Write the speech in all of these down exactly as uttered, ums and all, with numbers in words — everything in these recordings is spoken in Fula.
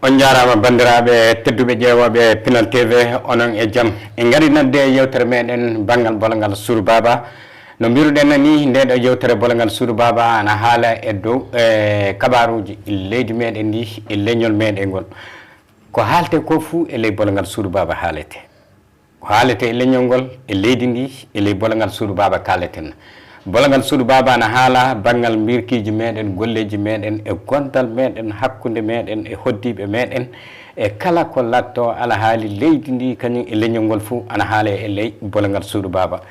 On njaaraama, banndiraaɓe tedduɓe ƴeewooɓe Pinal T V, onon e jam. En ngari nadde e yewtere meɗen banngal bolgal Suudu Baaba. No mbiruɗen na ni, nde ɗo yewtere bolgal Suudu Baaba ana haala e dow, e, kabaaruuji leydi meɗen ndi, e leñol meɗen ngol. Ko haalte ko fuu e ley bolgal Suudu Baaba haalete. Ko haalete e leñol ngol, e leydi ndi, e ley bolgal Suudu Baaba kaaleten. Bolgal Suudu Baaba ana haala banngal mbirkiiji meɗen, golleeji meɗen, e gondal meɗen, hakkunde meɗen, e hoddiiɓe meɗen, e kala ko latto alahaali leydi ndi, kañum e leñol ngol fuu ana haale e ley bolgal Suudu Baaba.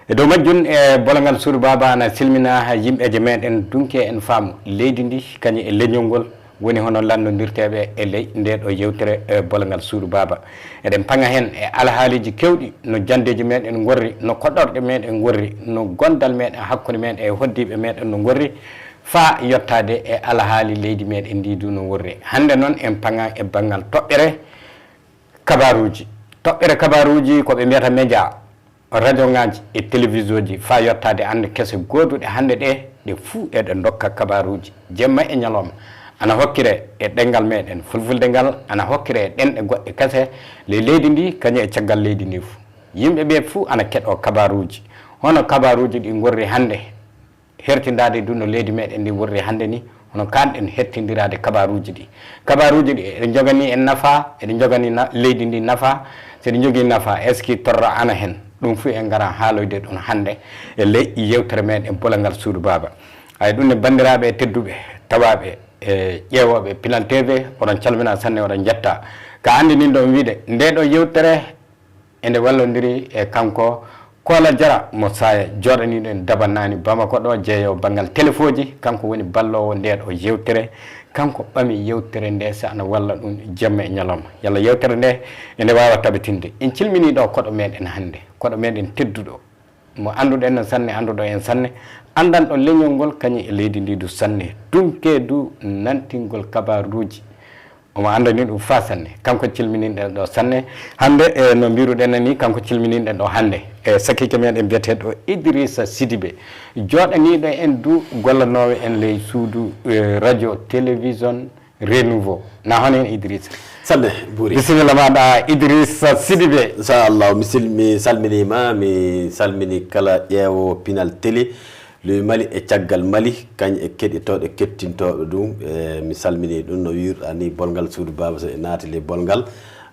E dow majjum, e bolgal Suudu Baaba ana silmina yimɓeeje meɗen, dunke en faamu leydi ndi, kañum e leñol ngol, woni hono lannondirteeɓe e ley nde ɗo yewtere, e, bolgal Suudu Baaba. Eɗen paŋa heen e alhaaliiji keewɗi, no janndeeji meɗen ngorri, no koɗorɗe meɗen ngorri, no gondal meɗen hakkunde meɗen e hoddiiɓe meɗen no ngorri, faa yottaade e alhaali leydi meɗen ndi du no worri. Hannde noon en paŋa e banngal toɓɓere kabaaruuji. Toɓɓere kabaaruuji ko ɓe mbiyata média, radioŋaaji e télévisionji, faa yottaade annde kese gooduɗe hannde ɗe, ɗe fuu eɗe ndokka kabaaruuji jemma e ñalawma. Ana hokkire e ɗemngal meɗen fulfulde ngal, ana hokkire e ɗemɗe goɗɗe kese ley leydi ndi, kañum e caggal leydi ndi fuu. Yimɓe ɓe fuu ana keɗoo kabaaruuji. Hono kabaaruuji ɗi ngorri hannde? Hertindaade du no leydi meɗen ndi worri hannde ni, hono kaanɗen hertindiraade kabaaruuji ɗi. Kabaaruuji ɗi eɗi njoganii en nafa, eɗi njoganii na-, leydi ndi nafa. So eɗi njogii nafa, est-ce que torra ana heen? Ɗum fuu en ngara haaloyde ɗum hannde e ley yewtere meɗen Bolgal Suudu Baaba. Ay, ɗum ne, banndiraaɓe tedduɓe, tawaaɓe e ƴeewooɓe Pinal T V, oɗon calmina sanne, oɗon njetta. Ka anndi nin ɗo wiide, nde ɗo yewtere ene wallondiri e kanko Koola Jara mo Saaya, jooɗaniiɗo en Daba Naani Bamako ɗo, jeeyo banngal telefooji. Kanko woni balloowo nde ɗo yewtere. Kanko ɓami yewtere nde, so ana walla ɗum jamma e ñalawma. Yalla yewtere nde ene waawa tabitinde. En cilminii ɗo koɗo meɗen hannde, koɗo meɗen tedduɗo, mo annduɗen no sanne, annduɗo en sanne, anndanɗo leñol ngol, kañum e leydi ndi du sanne. Dunke du nantingol kabaaruuji. Omo anndani ɗum faa sanne. Kanko cilmininɗen ɗo sanne. Hannde, e no mbiruɗen ni, kanko cilmininɗen ɗo hannde. E sakiike meɗen biyeteeɗo Idrissa Sidibé, jooɗaniiɗo en du, gollanoowo en ley suudu, e, radio, télévision Renouveau. Na hono en Idrissa? Sanne, Buri. Bisimilla maɗa, Idrissa Sidibé. Inchallah, mi sil-, mi salminiima, mi salmini kala ƴeewo Pinal Télé. Ley Mali e caggal Mali, kañ e keɗitooɗo, kettintooɗo ɗum, e mi salminii ɗum. No wiirɗaa ni, Bolgal Suudu Baaba, so e naati ley Bolgal,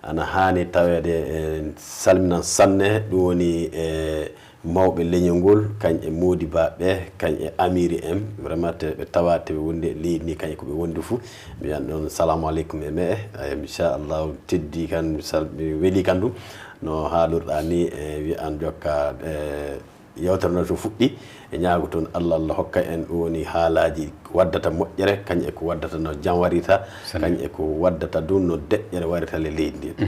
ana haani taweede, e salminan sanne. Ɗum woni, e mawɓe leñol ngol, kañ e moodibaaɓe, kañ e amiiri en, vraiment, te ɓe tawaate, ɓe wondi e leydi ni, kañ e ko ɓe wondi fuu. Mi wiyan ɗon, salamu aleykum e me'e. Ay, inchallahu, teddi kan, mi sal-, mi weli kan ɗum. No haalirɗaa ni, e wiyan jokka, e, yewtere nde to fuɗɗi, e ñaago toon Allah, Allah hokka en ɗum woni haalaaji waddata moƴƴere, kañ e ko waddata no jam warita, kañ e ko waddata du no deƴƴere warita le leydi ndi.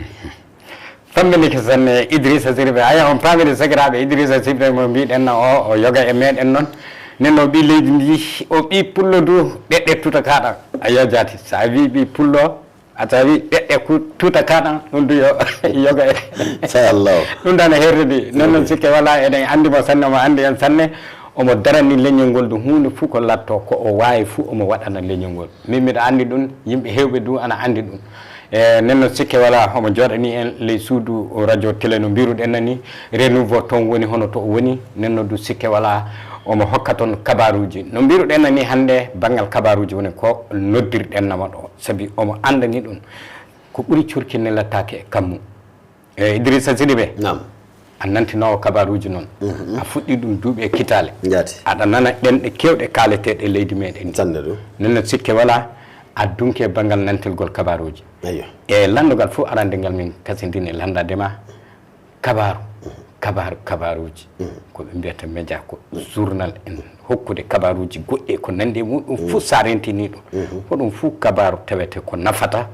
Famminike sanne, Idrissa Sidibé. Aya, on paamiri sakiraaɓe, Idrissa Sidibé mo mbiɗen na o, o yoga e meɗen noon. Nen o ɓii leydi ndi, o ɓii pullo du, ɗeɗɗe tuta kaɗa. Aya jaati, sa wi ɓii pullo, a tawi ɗeɗɗe ku-, tuta kaɗan, ɗum du yo yoga e. Inchallah. Ɗum tan e hertidi. Nden noon sikke wala, eɗen anndi mo sanne, omo anndi en sanne. Omo darani leñol ngol du huunde fuu ko latto, ko o waawi fuu omo waɗana leñol ngol. Min miɗo anndi ɗum, yimɓe heewɓe du ana anndi ɗum. E nden noon sikke wala, omo jooɗani en ley suudu radio télé no mbiruɗen nani. Renouveau toon woni hono to o woni. Nden noon du sikke wala, omo hokka toon kabaaruuji. No mbiruɗen nani hannde, banngal kabaaruuji woni ko noddirɗen nama ɗo. Sabi omo anndani ɗum. Ko ɓuri curkinne lattaake e kammu. E Idrissa Sidibé, naam, a nantinoowo kabaaruuji noon. Mhm. A fuɗɗii ɗum duuɓi e kitaale. Jaati. Aɗa nana ɗemɗe keewɗe kaaleteeɗe leydi meɗen ndi. Sanne ɗum. Nden noon sikke wala, a dunke banngal nantilgol kabaaruuji. Eyyo. E lanndogal fof arande ngal min kasindini e lanndaade ma, kabaaru, kabaaru, kabaaruuji. Ko ɓe mbiyata média ko journal en, hokkude kabaaruuji goɗɗi e ko nanndi e muɗum fof, so a rentini ɗum. Ko ɗum fof kabaaru tawete ko nafata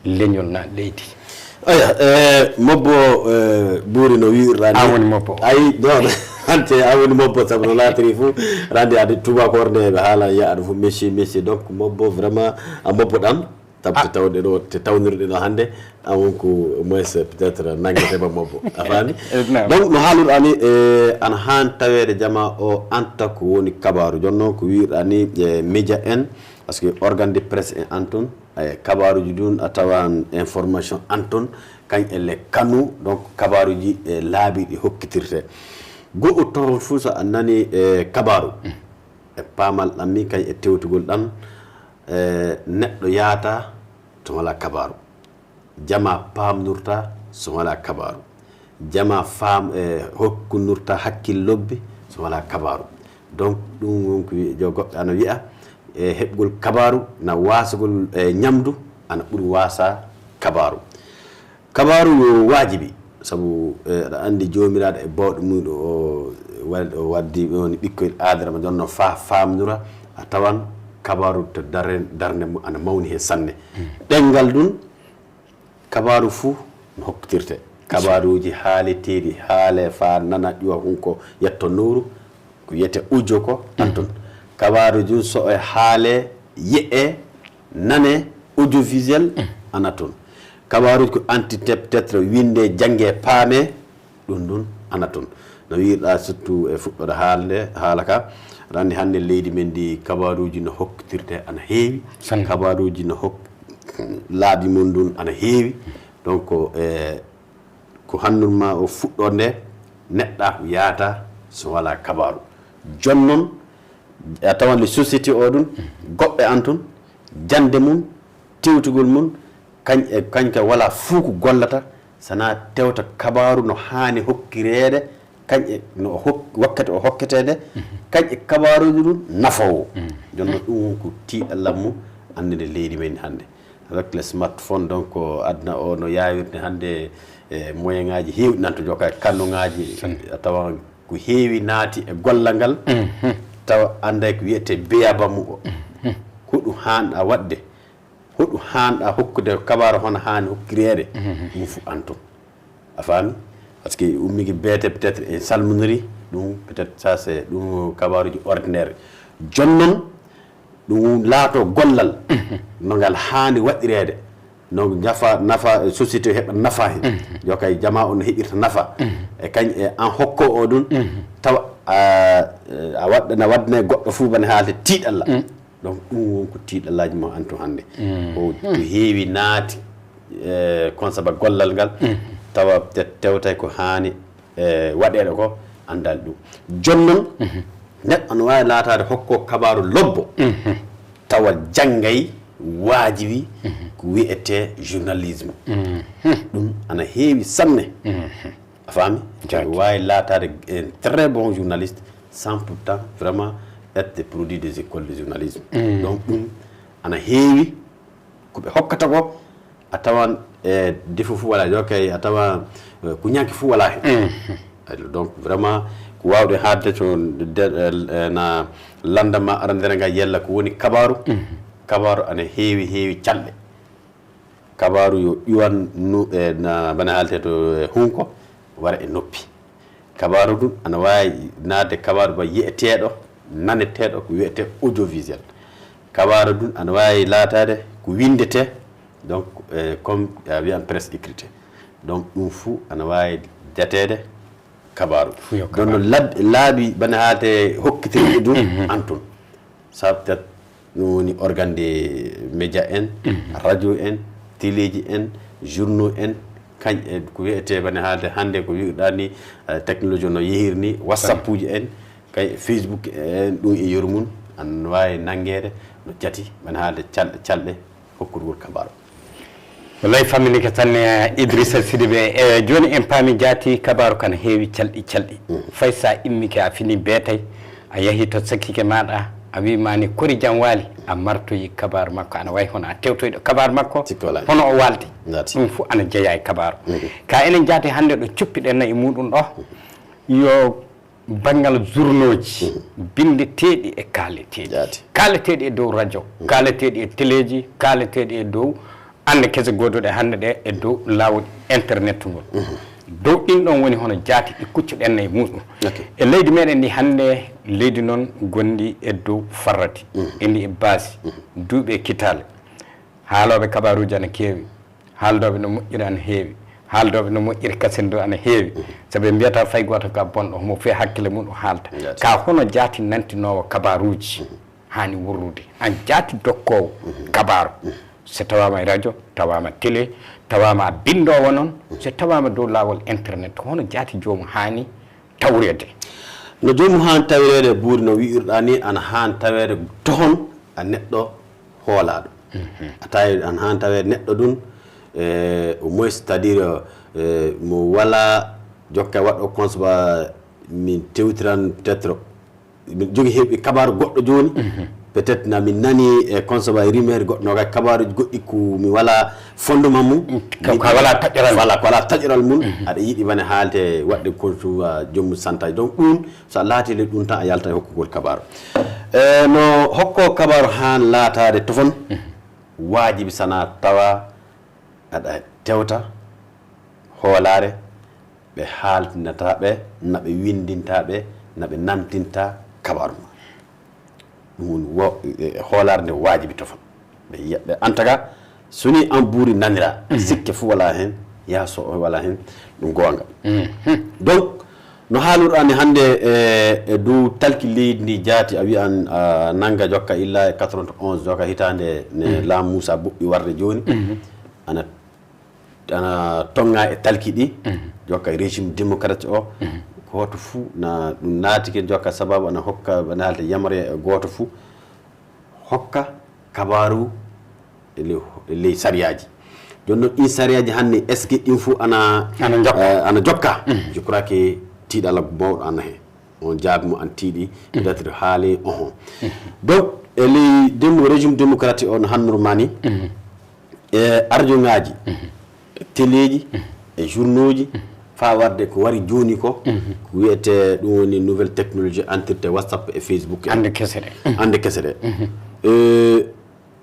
leñol na leydi. Aya, e, mobbo, e, Buuri no wiirɗaa ni. An woni mobbo. Ayi, non, ante an woni mobbo, sabu no laatiri fof, rande ade tubakoore nde ɓe haala, yiya aɗa fof messi, messi. Donc, mobbo, vraiment, a mobbo ɗam. Taw, te tawde ɗo, te tawnirɗe ɗo hannde, an won ko au moins peut-être nanngete ba mobbo. A faami? Eh, naam. Donc, no haalirɗaa ni, e, ana haan taweede jama o anta ko woni kabaaru. Jooni noon ko wiirɗaa ni, e, média en, parce que organe de presse en an toon, E kabaaruuji ɗum a tawan information an toon, kañ e le kanu, donc kabaaruuji e laabi ɗi hokkitirte. Go'o toon fof so a nani e kabaaru, e paamal ɗam mi kañ e tewtugol ɗam, e neɗɗo yaata so wala kabaaru. Jama paamnurta so wala kabaaru. Jama faam e hokkunurta hakkil lobbi so wala kabaaru. Donc ɗum won ko wi-, jo goɗɗo ana wiya e heɓgol kabaaru na waasagol e ñamdu ana ɓuri waasa kabaaru. Kabaaru yo waajibi, sabu e aɗa anndi joomiraaɗo e bawɗo mum o wa-, o waddi woni ɓikkoy aadama jonno fa faamnura a tawan kabaaru to dare-, darnde mum ana mawni heen sanne. Ɗenngal ɗum kabaaru fuu no hokkitirte. Kabaaruuji haaleteeɗi, haale faa nana ƴuwa hunko yetto nowru, ko wiyetee audio ko, mhm, anton. Kabaaruuji ɗum so e haale, yi'e, nane, audiovisuel, mhm, ana toon. Kabaaruuji ko anti peut-être winde, jannge, paame, ɗum ɗum ana toon. No wiirɗaa surtout e fuɗɗoode haalde, haala ka, aɗa anndi hannde leydi men ndi kabaaruuji no hokkitirte ana heewi. Sanne. Kabaaruuji no hok-, laabi mum ɗum ana heewi. Donc, e, ko hannun ma o fuɗɗoode nde, neɗɗa ko yaata so wala kabaaru. Jooni noon, a tawan le société o ɗum, goɓɓe an toon, jannde mum, tewtugol mum, kañ e, kañ ka wala fuu ko gollata, sana tewta kabaaru no haani hokkireede, kañ e no o hok-, wakkati o hokketeede, kañ e kabaaruuji ɗum nafoowo. Jooni noon ɗum won ko tiiɗallam mum, anndinde leydi men hannde. Avec les smartphones, donc, aduna o no yaawirde hannde, e moyen ŋaaji heewɗi nan to joka e kannuŋaaji, sanne, a tawan ko heewi naati e gollal ngal, mhm, tawa annday ko wiyetee beyaba mu o. Mhm. Ko ɗum haanɗa waɗde, ko ɗum haanɗa hokkude kabaaru hono haani hokkireede, mhm, ɗum fof an toon. A faami? Parce que ummiki beete peut-être en salmonnerie, ɗum peut-être ça c'est ɗum kabaaruuji ordinaire. Jooni noon, ɗum laato gollal no ngal haani waɗireede, no nafa, nafa société heɓa nafa heen. Yo kay jama on no heɓirta nafa. E kañ e an hokko o ɗum, tawa a, a waɗɗana, waɗɗana e goɗɗo fof bane haalde tiiɗalla. Donc ɗum won ko tiiɗallaaji mo an to hannde. Ko, ko heewi naati, e, kon saba gollal ngal, tawa te-, tewtay ko haani e waɗeede ko anndaali ɗum. Jooni noon, neɗɗo ana waawi laataade hokko kabaaru lobbo, tawa janngay waajibi ko wiyetee journalisme. Ɗum ana heewi sanne. A faami? Jaaki. Ko waawi laataade un très bon journaliste sans pourtant vraiment être produit des écoles de journalisme. Donc ɗum ana heewi ko ɓe hokkata ko, a tawan e defo fof wala, yo kay a tawan, eh, ko ñanki fof wala hen. Donc vraiment ko wawde haalde to de, eh, na landa ma arandere nga yella ko woni kabaru. Kabaru ana heewi, heewi calɗe. Kabaru yo ƴuwan nu, eh, na bana haalte to, eh, hunko wara e noppi. Kabaaru ndun ana waawi naatde kabaaru ba yi'eteeɗo, naneteeɗo, ko wiyetee audiovisuel. Kabaaru ndun ana waawi laataade ko winndetee, donc, eh, comme a wiyan presse écrite. Donc ɗum fuu ana waawi jateede kabaaru. Fuu yo donc kabaaru. Lab-, laabi bana haalte hokkitirɗi ɗum antun. Ça peut être ɗum woni organe de média en, radio en, téléji en, journaux en, kañ e ko wiyetee bane haalde hannde ko wi'uɗaa ni, eh, technologie no yehiri ni, WhatsApp uji en, kañ e Facebook en, ɗum e yeru mum, ana waawi nanngeede no jati bane haalde cal-, calɗe hokkurgol kabaaru. Wallay famminike tan, eh, Idrissa Sidibé. E jooni en paami jaati kabaaru kana heewi calɗi calɗi. Fay sa immike a fini beetay, a yahi to sakkike maaɗa, a wi'ima ni kori jam waali, a martoyi kabaaru makko, ana wayi hono a tewtoyɗo kabaaru makko, sikki wala hono o waaldi. Ɗum fof ana jeyaa e kabaaru. Ka enen jaati hannde ɗo coppiɗen e muɗum ɗo, yo banngal journaux ji, binndeteeɗi e kaaleteeɗi. Jaati. Kaaleteeɗi e dow radio, kaaleteeɗi e téléji, kaaleteeɗi e dow annde kese gooduɗe hannde ɗe e dow laawol internet ngol. Dow ɗin ɗon woni hono jaati ɗi kuccuɗen e muɗum. Ok. E leydi meɗen ndi hannde, leydi noon gonndi e dow farrati, e ndi e baasi, duuɓi e kitaale. Haalooɓe kabaaruuji ana keewi, haaldooɓe no moƴƴiri ana heewi, haaldooɓe no moƴƴiri kasen du ana heewi. Sabu ɓe mbiyata fay gooto ka bonɗo, homo fee hakkille mum o haalta. Ka hono jaati nantinoowo kabaaruuji haani wurrude? Aan jaati dokkoowo kabaaru, So tawaama e radio, tawaama télé, tawaama a binndoowo noon, so tawaama dow laawol internet, hono jaati joomum haani tawreede? No joomum haani tawireede, buuri no wi'irɗaa ni, ana haani taweede tohon a neɗɗo hoolaaɗo. A tawi ana haani taweede neɗɗo ɗum, e, au moins, c'est-à-dire, e, mo wala jokka waɗo consommer, min tewtiran peut-être, min jogi heɓi kabaaru goɗɗo jooni. Peut-être na min nani e consommer e rumeur goɗɗo no kay kabaaruji goɗɗi ko mi wala fondement mum. Ka, ka wala taƴƴoral. Wala, ko wala taƴƴoral mum. Aɗa yiɗi bane haalde waɗde ko tuma joom santaji. Donc ɗum, so a laati le ɗum tan a yalta e hokkugol kabaaru. E, no hokko kabaaru haan laataade tofon, waajibi sana tawa aɗa tewta hoolaare, ɓe haaltinata ɓe, na ɓe winndinta ɓe, na ɓe namtinta kabaaru ma. Ɗum woni wo-, e, hoolaare nde waajibi tofon. Ɓe yiya, ɓe anta ka, so ni an buuri nanira, sikke fu wala heen, yaa so wala heen, ɗum goonga. Donc, no haalurɗaa ni hannde e, e dow talki leydi ndi jaati, a wiyan, a nannga jokka illa e quatre-vingt-onze, jokka hitaande ne laamu Muusa boɓɓi warde jooni, ana ana tonŋa e talki ɗi, jokka régime démocratique o, gooto fuu na ɗum naatike, jokka sababu ana hokka, ana haalta yamre gooto fuu, hokka kabaaru e ley, e ley sariyaaji. Jooni noon, ɗin sariyaaji hannde, est-ce que ɗin fuu ana, ana jokka? Eh, ana jokka? Je crois que tiiɗalla mawɗo ana heen. On jaabi mo an tiiɗi, peut-être haali, oho. Donc, e ley demo-, régime démocratique o no hannor ma ni, e arjoŋaaji, teleeji, e journaux ji, faa warde ko wari jooni ko, ko wiyetee ɗum woni nouvelle technologie, entirte WhatsApp e Facebook en. Annde kese ɗe. Annde kese ɗe. E,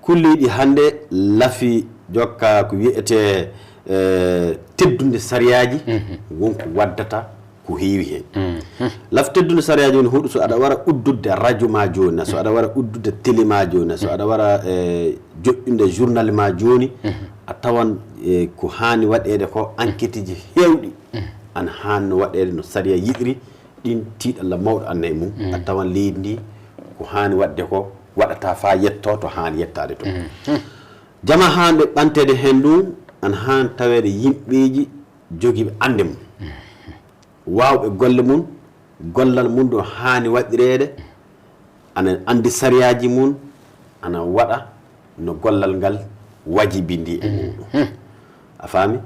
kulleeji hannde lafi jokka ko wiyetee, e, teddunde sariyaaji, won ko waddata ko heewi heen. Lafi teddunde sariyaaji woni huɗo, so aɗa wara uddudde radio ma jooni, so aɗa wara uddudde télé ma jooni, so aɗa wara, e, joƴƴude journal ma jooni, a tawan, e, ko haani waɗeede ko enquêteji heewɗi ana haani no waɗeede no sariya yiɗiri, ɗin tiiɗalla mawɗo anna e mum, a tawan leydi ndi ko haani waɗde ko waɗata faa yetto to haani yettaade to. Jama haanɓe ɓanteede heen ɗum, ana haani taweede yimɓeeji jogiiɓe annde mum, waawɓe golle mum, gollal mum ɗo haani waɗireede, ana anndi sariyaaji mum, ana waɗa no gollal ngal wajibindii e muɗum. A faami?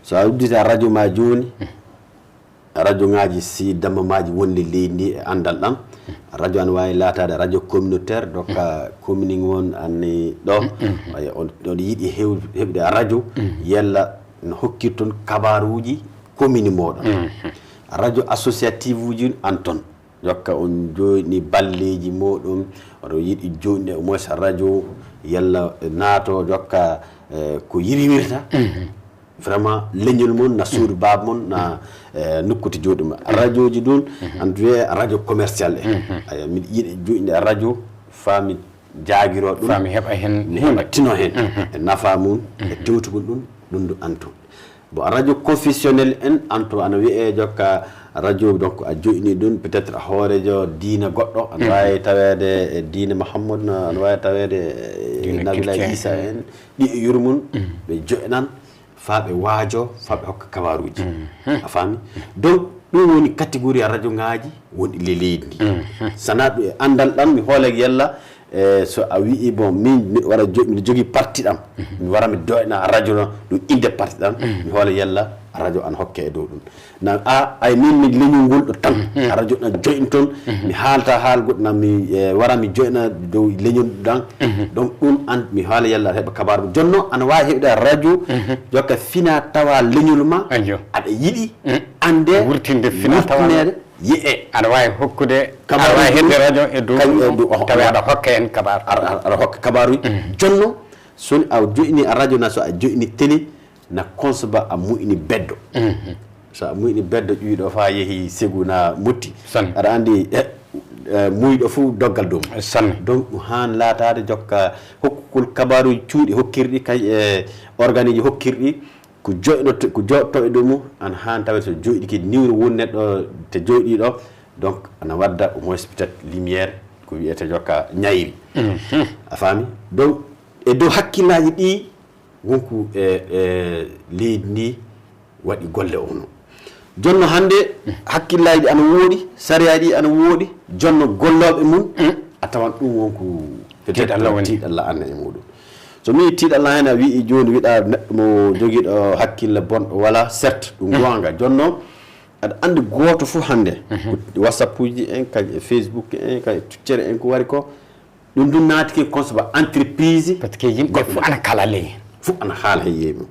So a uddita radio ma jooni, radioŋaaji si dammamaaji wonde leydi ndi e anndal ɗam. Radio ana waawi laataade radio communautaire, jokka commune won anni ɗo. Aya, on, on yiɗi hew-, heɓde radio, yalla no hokkir toon kabaaruuji commune mooɗon. Radio associative uji an toon. Jokka on jooni balleeji mooɗon, oɗo yiɗi jooni au moins radio, yalla naato, jokka, eh, ko yirwirta. Vraiment, leñol mon na suudu baaba mon, na, eh, nokkude jooɗi ma. Radioji ɗum, an wiye radio commercial en. Aya, miɗo yiɗi joɗɗinde radio, faa mi jaagiro ɗum. Faa mi heɓa heen mi huunde. Heɓa tino heen. E nafa mum, e tewtugol ɗum, ɗum ɗo antu. Bon, radio confessionnel en, antu ana wiye jokka radio, donc a joɗɗini ɗum, peut-être a hoorejo diina goɗɗo, ana waawi taweede e diina Muhammad, no, ana waawi taweede e Nabilaay Isa en, ɗi e yurmum, ɓe joɗɗinan, faa ɓe waajo, faa ɓe hokka kabaaruuji. A faami? Donc, ɗum woni catégorie radioŋaaji wonɗi le leydi ndi. Sana ɗum e anndal ɗam, mi hoole yalla, e, so a wi'i, bon, min miɗo waɗa jo-, miɗo jogii parti ɗam. Mi wara mi doyna radio no, ɗum innde parti ɗam. Mi hoole yalla radio ana hokke e dow ɗum. Na, a, ay min mi leñol ngol ɗo tan. Radio na joyin toon. Mi haalta haal goɗɗo na mi, e, wara mi joyna dow leñol ɗam. Donc ɗum an mi haala yalla heɓa kabaaru. Jonno ana waawi heɓde radio, jokka fina tawa leñol ma, aɗa yiɗi annde wurtinde fina tawa wurtineede, yi'e. Aɗa waawi hokkude, aɗa kabaaruuji waawi heɓde radio e dow kañ e ɗum, dow, oho, tawi aɗa hokka en kabaaru. Aɗa, aɗa, aɗa hokka kabaaruuji. Jonno, so a joyni a radio na, so a joyni télé, na konso ba a mu'ini beddo. So a mu'ini beddo ƴuyɗo faa yehi segu na motti. Sanne. Aɗa anndi, eh, eh, muyɗo fof doggal dow mum. Sanne. Donc, ɗum haan laataade jokka hokkugol kabaaruuji cuuɗi hokkirɗi, kay e organeeji hokkirɗi, ko joynoto, ko joɗɗo e dow mum, ana haan tawee so joyɗi kadi niwre woni neɗɗo te joyɗi ɗo, donc, ana wadda au moins peut-être lumière, ko wiyete jokka ñayri. A faami? Donc, E dow hakkillaaji ɗi wonku e, e leydi ndi waɗi golle o no. Jonno hannde hakkillaaji ɗi ana wooɗi, sariyaaji ɗi ana wooɗi, jonno gollooɓe mum, a tawan ɗum wonku peut-être Tiiɗalla woni. Tiiɗalla anna e muɗum. So mi tiiɗalla heen a wii jooni wiɗa neɗɗo mo jogiiɗo hakkille bonɗo wala, certes ɗum goonga. Jonno aɗa anndi gooto fof hannde ko WhatsApp uji en, kadi e Facebook en, kadi e tuccere en ko wari ko, ɗum ɗum naati ke comme ça ba entreprise. Parce que yimɓe fof ana kala ley. Fof ana haala he yeeyi mum.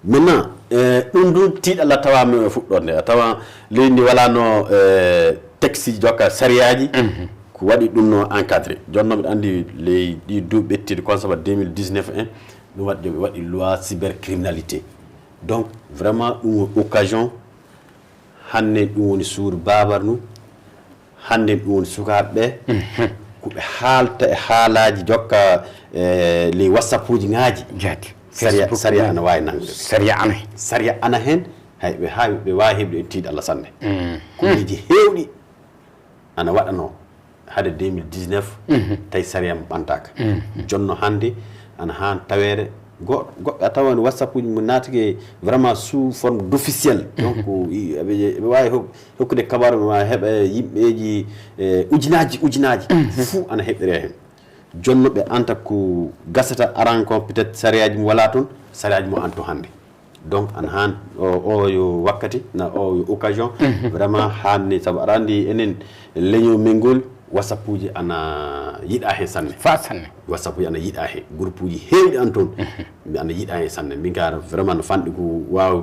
Maintenant, eh, ɗum ɗum tiiɗalla tawa men e fuɗɗorde. A tawa leydi ndi wala no, eh, texte ji jokka sariyaaji ko waɗi ɗum no encadré. Jonno mbiɗa anndi ley ɗi duuɓi ɓettiɗi comme ça ba deux mille dix-neuf en, ɗum waɗi, waɗi loi cybercriminalité. Donc vraiment ɗum woni occasion. Hannde ɗum woni suudu babar nu. Hannde ɗum woni sukaaɓe ɓe. Ko ɓe haalta e haalaaji jokka, eh, ley WhatsApp uji ŋaaji. Jaati. Sariya, Facebook sariya ŋaaji. Ana waawi nangde. Sariya ana heen. Sariya ana heen. Hay ɓe haawi ɓe waawi heɓde en tiiɗalla sanne. Ko miiji heewɗi ana waɗanoo hade deux mille dix-neuf, tawi sariya mo ɓantaaka. Jonno hannde ana haan taweede go-, goɗɗo a tawa no WhatsApp uji mo naatike vraiment sous forme d'officiel. Donc i-, eɓe, eɓe waawi hok-, hokkude kabaru ma heɓa yimɓeeji, eh, ujunaaji, ujunaaji. Fuu ana heɓɓere heen. Jonno ɓe anta ko gasata aran kon peut-être sariyaaji mo wala toon, sariyaaji mo anto hannde. Donc ana haan o, o yo wakkati, na o yo occasion. Vraiment haanni, sabu aɗa anndi enen leñol men ngol, WhatsApp uji ana yiɗa heen sanne. Fa sanne. WhatsApp uji ana yiɗa heen. Groupe uji heewɗi ana toon. Mi ana yiɗa heen sanne. Min ka vraiment no fanɗi ko waaw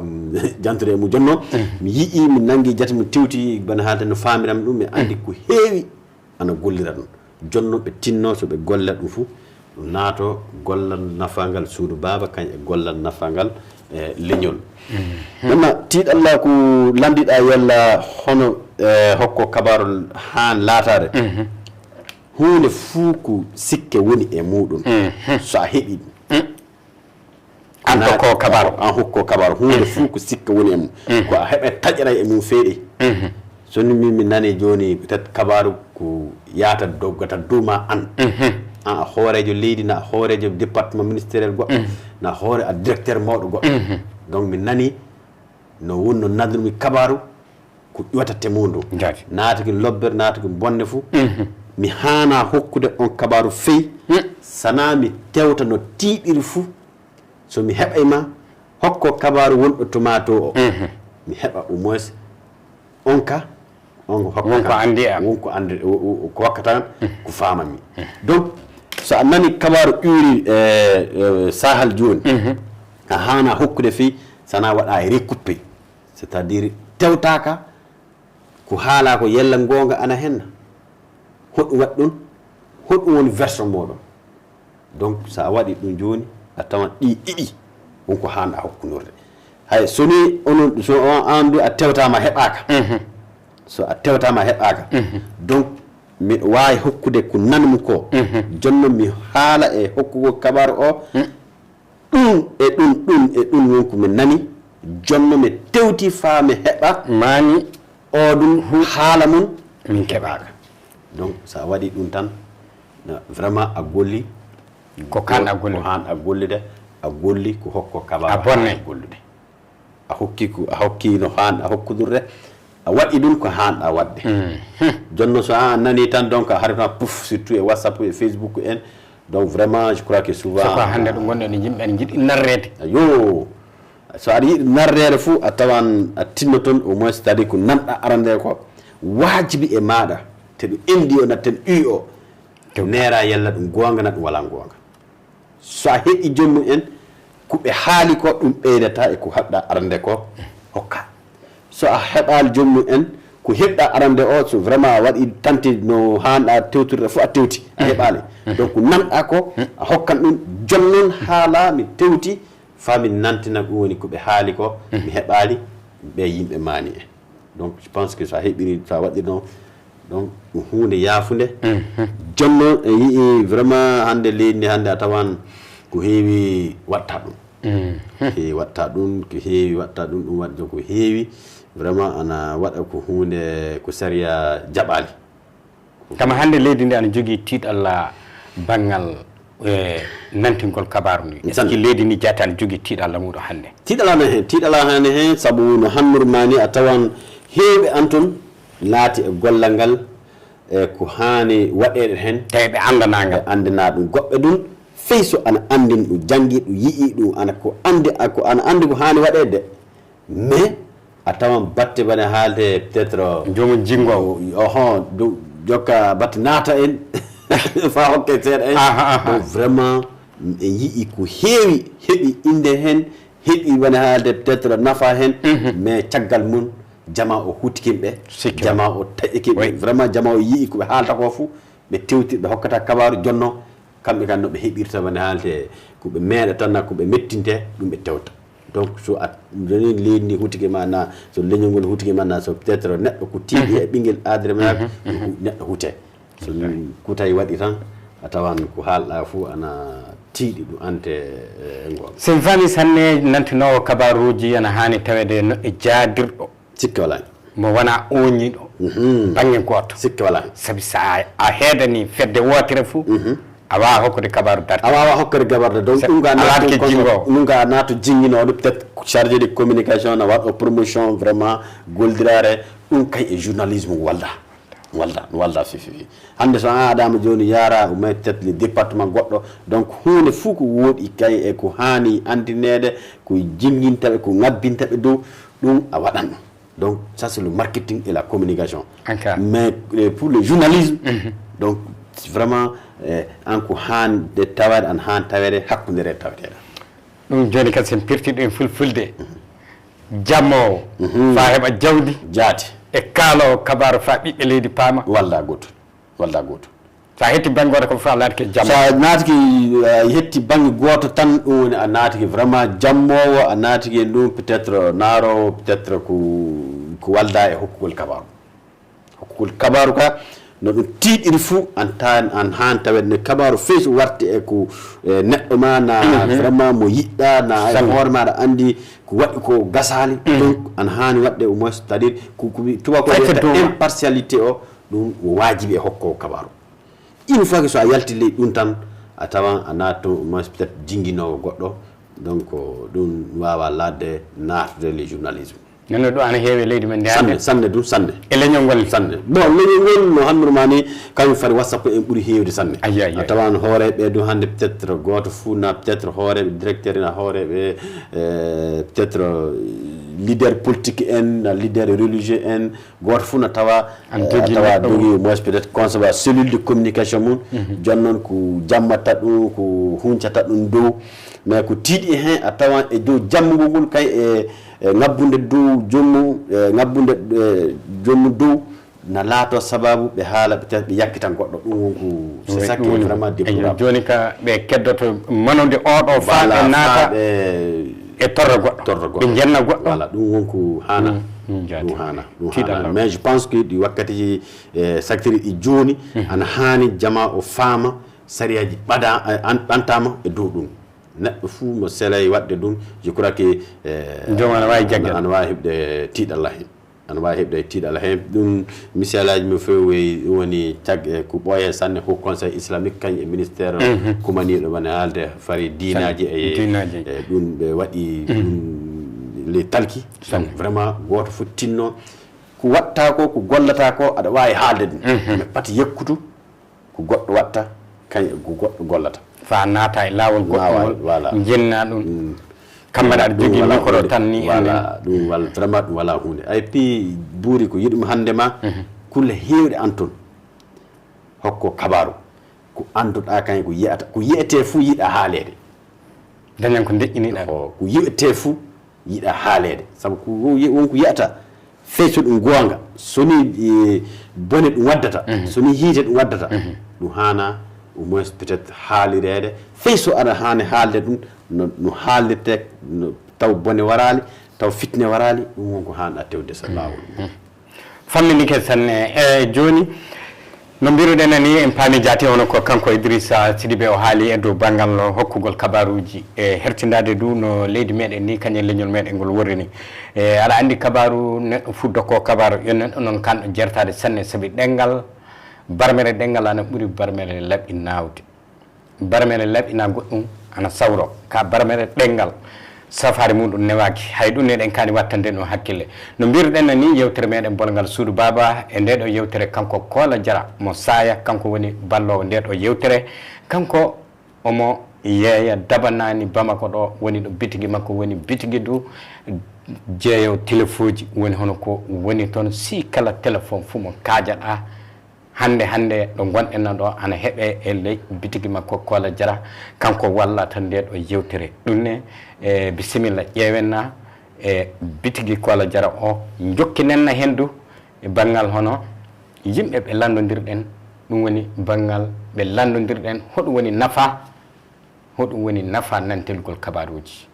jantude e mum jonno. Mi yi'i, mi nanngi jate, mi tewti, bana haalde no faamiram ɗum, mi anndi ko heewi ana gollira ɗum. Jonno ɓe tinno so ɓe golla ɗum fof, ɗum naato gollal nafangal suudu baaba, kañ e gollal nafangal, eh, leñol. Maintenant, tiiɗalla ko lanndiɗa yalla hono, eh, hokko kabaru haan laataade. Huunde fuu ko sikke woni e muɗum. So a heɓi ɗum. An hokko kabaru. An hokko kabaru. Huunde fuu ko sikke woni e mum. Ko a heɓa taƴra e mum feeɗi. So ni min mi nani jooni peut-être kabaru ko yaata doggata duma an. An a hooreejo leydi, na a hooreejo département ministériel goɗɗo, na a hoore a directeur mawɗo goɗɗo. Donc mi nani no wonno nanndumi kabaru ko ƴuwata temundu. Jaati. Naataki lobbere, naataki bonde fuu. Mi haana hokkude on kabaru fey, sana mi tewta no tiiɗiri fuu. So mi heɓay ma, hokko kabaru wonɗo to ma to o. Mi heɓa au moins on ka, on hokka won ko kan. Anndi am. Won ko anndi, o, o, o, ko hokka tan, ko faama mi. Donc, so a nani kabaru ƴuuri, eh, eh, sahal jooni, a haana hokkude fey, sana waɗa recoupé. C'est-à-dire, tewtaka, ko haala ko yella goonga ana henna. Hoɗum waɗi ɗum? Hoɗum woni version moɗon? Donc, so a waɗi ɗum jooni, a tawan ɗi ɗiɗi won ko haanɗa hokkunorde. Hay so ni onon, so on, an du a tewtama heɓaaka. So a tewtama heɓaaka. Donc, miɗo waawi hokkude ko nanmi ko. Jonno mi haala e hokkugol kabaru o. Ɗum e ɗum, ɗum e ɗum won ko mi nani. Jonno mi tewti faa mi heɓa. Maani. O ɗum haala mum. Min keɓaaka. Donc, so a waɗi ɗum tan, na, vraiment a golli. Ko kaan a golli. Ko haan a gollude, a golli ko hokko kabaru. A bonne. Haan a gollude. A hokki ko, a hokki no haan a hokkudurde, a waɗi ɗum ko haanɗa waɗde. Jonno so a nani tan, donc, a hari tan, pouf, surtout e WhatsApp, e Facebook en. Donc, vraiment, je crois que souvent. Soko hannde ɗum wonde no yimɓe ene njiɗi narreede. Yo, so aɗa yiɗi narreede fof, a tawan a tinno toon, au moins, c'est-à-dire ko nanɗa arande ko, waajibi e maaɗa, te ɗum enɗi o, na ten ɗi o. Neera yalla ɗum goonga, na ɗum walaa goonga. So a heɓi joomum en, ko ɓe haali ko, ɗum ɓeydata e ko haɓɗa arande ko, hokka. So a heɓaali joomum en, ko heɓɗa arande o, so vraiment a waɗi tante no haanɗa tewtirde fof, a tewti, a heɓaali. Donc, nanɗa ko, a hokkan ɗum, jonnon haala mi tewti, faa mi nantina ɗum woni ko ɓe haali ko, mi heɓaali, ɓe yimɓe maani en. Donc, je pense que so a heɓiri, so a waɗirno, donc, ɗum huunde yaafunde. Jonno en yi'i vraiment hannde leydi ndi hannde a tawan ko heewi watta ɗum. Ko heewi watta ɗum, ko heewi watta ɗum, ɗum waɗi ko heewi. Vraiment ana waɗa ko huunde ko sariya jaɓaali. Kama hannde leydi ndi ana jogii tiiɗalla banngal e nantingol kabaaru ndi? Est-ce que Sanne. Leydi ndi jaati ana jogii tiiɗalla muuɗum hannde? Tiiɗalaa no heen, tiiɗalaa heen heen, sabu no hannur maa nii a tawan heewɓe an toon naati e gollal ngal, e ko haani waɗeede heen. Tawi ɓe anndanaa Ɓe ngal. Anndanaa ɗum goɗɗo ɗum, fey so ana anndi ɗum, janngi ɗum, yi'i ɗum, ana ko anndi, a- ko ana anndi ko haani waɗeede. Mais a tawan batte bane haalde peut-être Joomum jinngoowo. Oho, du- jokka batte naata en fa hokke seeɗa en. Aha, aha. Donc vraiment en yi'i ko heewi heɓi innde heen, heɓi bane haalde peut-être nafa heen. Mais caggal mum jama o huutikin ɓe, Sikke. Jama o taƴikin ɓe. Oui. Vraiment jama o yi'i ko ɓe haalta ko fuu, ɓe tewti, ɓe hokkata kabaaru jonno. Kamɓe kan no ɓe heɓirta bane haalde ko ɓe meeɗa tan, ko ɓe mettinte, ɗum ɓe tewta. Donc so a joni leydi ndi huutike ma na, so leñol ngol huutike ma na, so peut-être neɗɗo ko tiiɗi e ɓinngel aadere ma, neɗɗo huute. So ɗum kutay waɗi tan, a tawan ko haalɗa fuu ana tiiɗi ɗum ante e ngol. So mi faami sanne, nantinoowo kabaaruuji ana haani taweede no e jaadirɗo Sikke walaa. Mo wonaa ooñiiɗo bannge gooto. Sikke walaa. Sabi so a, a heedanii fedde wootere fof, a waawaa hokkude kabaaru dartiiɗo. A waawaa hokkude kabaaru dartiiɗo. Donc ɗum ga naatu jinngoowo, ɗum ga naatu jinnginooɗo, peut-être chargé de communication, na waɗo promotion vraiment, gollidiraare, ɗum kay e journalisme walda. Walda, walda fifi. Hannde so an aɗaama jooni yaara o may peut-être le département goɗɗo. Donc huunde fof ko wooɗi kay e ko haani anndineede, ko jinnginta ɓe, ko ngabbinta ɓe dow, ɗum a waɗan ɗum. Donc ça c'est le marketing et la communication. Mais euh, pour le journalisme, donc vraiment euh, an ko haande taweede, an haani taweede, hakkunde reeɗe taweteeɗe. Ɗum jooni kadi so en pirtii ɗum e fulfulde, jammoowo faa heɓa jawdi, Jaati. E kaaloowo kabaaru faa ɓiɓɓe leydi paama. Walda gooto. Walda gooto. So a hetti bannge gooto kam fof a naatike jamma. So a naatike a hetti bannge gooto tan ɗum woni a naatike vraiment jammoowo, a naatike ɗum peut-être naaroowo peut-être ko ko walda e hokkugol kabaaru. Hokkugol kabaaru ka no ɗum tiiɗiri fuu an taan an haan tawet ne kabaaru fey so warti e ko e neɗɗo ma na vraiment mo yiɗɗa na e hoore maɗa anndi ko waɗi ko gasaali. Donc an haani waɗde au moins c'est-à-dire ko ko tuba ko wiyata impartialité o ɗum o waajibi e hokko kabaaru. Une fois que so a yalti ley ɗum tan a tawan a naatto au moins peut-être jinnginowo goɗɗo. Donc ɗum waawa laatde naatde le journalisme. Nano ɗum ana heewi e leydi men ndi hannde. Sanne sanne ɗum sanne. E leñol ngol. Sanne bon leñol ngol no hannduno ma ni kañum fari whatsapp en ɓuri heewde sanne. Ayi ayi a tawan hooreeɓe ɗum hannde peut-être gooto fuu na peut-être hooreeɓe directeur na hooreeɓe peut-être leader politique en na leader religieux en. Gooto fof no tawa tawa dogi moos peut-être concevoir cellule de communication mum. Jooni noon ko jammata ɗum ko huncata ɗum dow mais ko tiiɗi heen a tawan e dow jammugol ngol kay e e ŋabbunde dow joomum e ŋabbunde e joomum dow na laato sababu ɓe haala peut-être ɓe yakkitan goɗɗo ɗum won ko c'est ça qui est vraiment déplorable. Jooni ka ɓe keddoto manude oɗo faa ɓe naata e torra goɗɗo torra goɗɗo ɓe njenna goɗɗo. Voilà ɗum won ko haana. Ɗum haana ɗum haana mais je pense que ɗi wakkatiji e secteur ɗi jooni ana haani jama o faama sariyaaji ɓada ɓantama e dow ɗum. Neɗɗo fuu mo selay waɗde ɗum je crois que joom ana waawi jaggal ana waawi heɓde tiiɗalla heen. Ana waawi heɓde tiiɗalla heen ɗum misalaaji mo feewi woni cag e ko ɓooye sanne haut conseil islamique kañ e ministère kumaniiɗo wona haalde fari diinaaji e ɗum ɓe waɗi ɗum le talki. Donc vraiment gooto fof tinno ko waɗta ko ko gollata ko aɗa waawi haalde ɗum mais pati yekkutu ko goɗɗo waɗta kañ ko goɗɗo gollata. Fa naata e laawol goɗɗungol voilà. Njenna ɗum kamma aɗa jogii micro tan ni voilà. Ɗum walla vraiment ɗum wala huunde ay pi buuri ko yiɗum hannde ma kulle heewɗe an toon hokko kabaru ko annduɗa kañ ko yiyata ko yiyete fuu yiɗa haaleede. Dañan ko ndeƴƴiniɗa ko yiyete fuu yiɗa haaleede sabu ko wonko yiyata fey so ɗum goonga so ni bone ɗum waddata so ni hiite ɗum waddata ɗum haana au moins peut-être haalireede fey so aɗa haani haalde ɗum no no haalirte taw bone waraali taw fitne waraali ɗum wonko haanɗa tewde so laawol. Fammini kadi sanne e jooni no mbiruɗen ni en paami jaati hono ko kanko idrissa sidibe o haali e dow banngal hokkugol kabaruuji e hertindaade du no leydi meɗen ni kañum leñol meɗen ngol worri ni. E aɗa anndi kabaru neɗɗo fuu dokko kabaru yo neɗɗo noon kanɗo jertaade sanne sabi ɗenngal barmere ɗenngal ana ɓuri barmere laɓi naawde. Barmere laɓi na goɗɗum ana sawro. Ka barmere ɗenngal, safaari muɗum newaaki. Hay ɗum eɗen kaani wattande ɗum hakkille. No mbiruɗen na ni, yewtere meɗen Bolngal Suudu Baaba, e nde ɗo yewtere kanko Koola Jara mo Saaya, kanko woni balloowo nde ɗo yewtere. Kanko omo yeeya Dabanaani Bamako ɗo woni ɗo bitigi makko woni, bitigi du jeeyo telefoji woni hono ko woni toon. Si kala téléphone fuu mo kaajaɗaa, hannde, hannde ɗo ngonɗen na ɗo ana heɓe e ley bitigi makko Koola Jara, kanko wallata nde ɗo yewtere. Ɗum ne, e, bisimilla, ƴeewen na e bitigi Koola Jara o, njokkinen na heen du e banngal hono yimɓe ɓe lanndondirɗen, ɗum woni banngal ɓe lanndondirɗen, hoɗum woni nafa, hoɗum woni nafa nantelgol kabaruuji.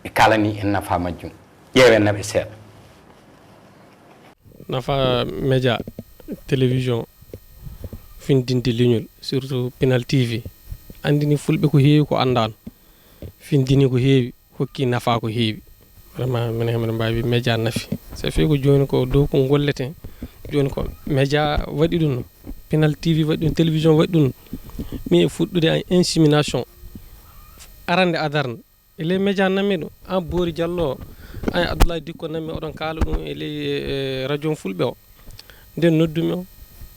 Ɓe kaalani en nafa majjum. Ƴeewen na ɓe seeɗa. Nafa média, télévision, findinde leñol, surtout Pinal T V. Anndini fulɓe ko heewi ko anndaano. Findini ko heewi, hokki nafa ko heewi. Vraiment, minen heɓe mbaawi média nafi. Ça fait ko jooni ko dow ko ngolleten. Jooni ko média waɗi ɗum, Pinal T V waɗi ɗum, télévision waɗi ɗum. Min e fuɗɗude en insémination. Arande adarnde. E ley média nanmi ɗum, an Boori Jallo o, an e Abdoulaye Dikko nanmi oɗon kaala ɗum e ley, e, e radio Fulɓe o. Nden noddumi o,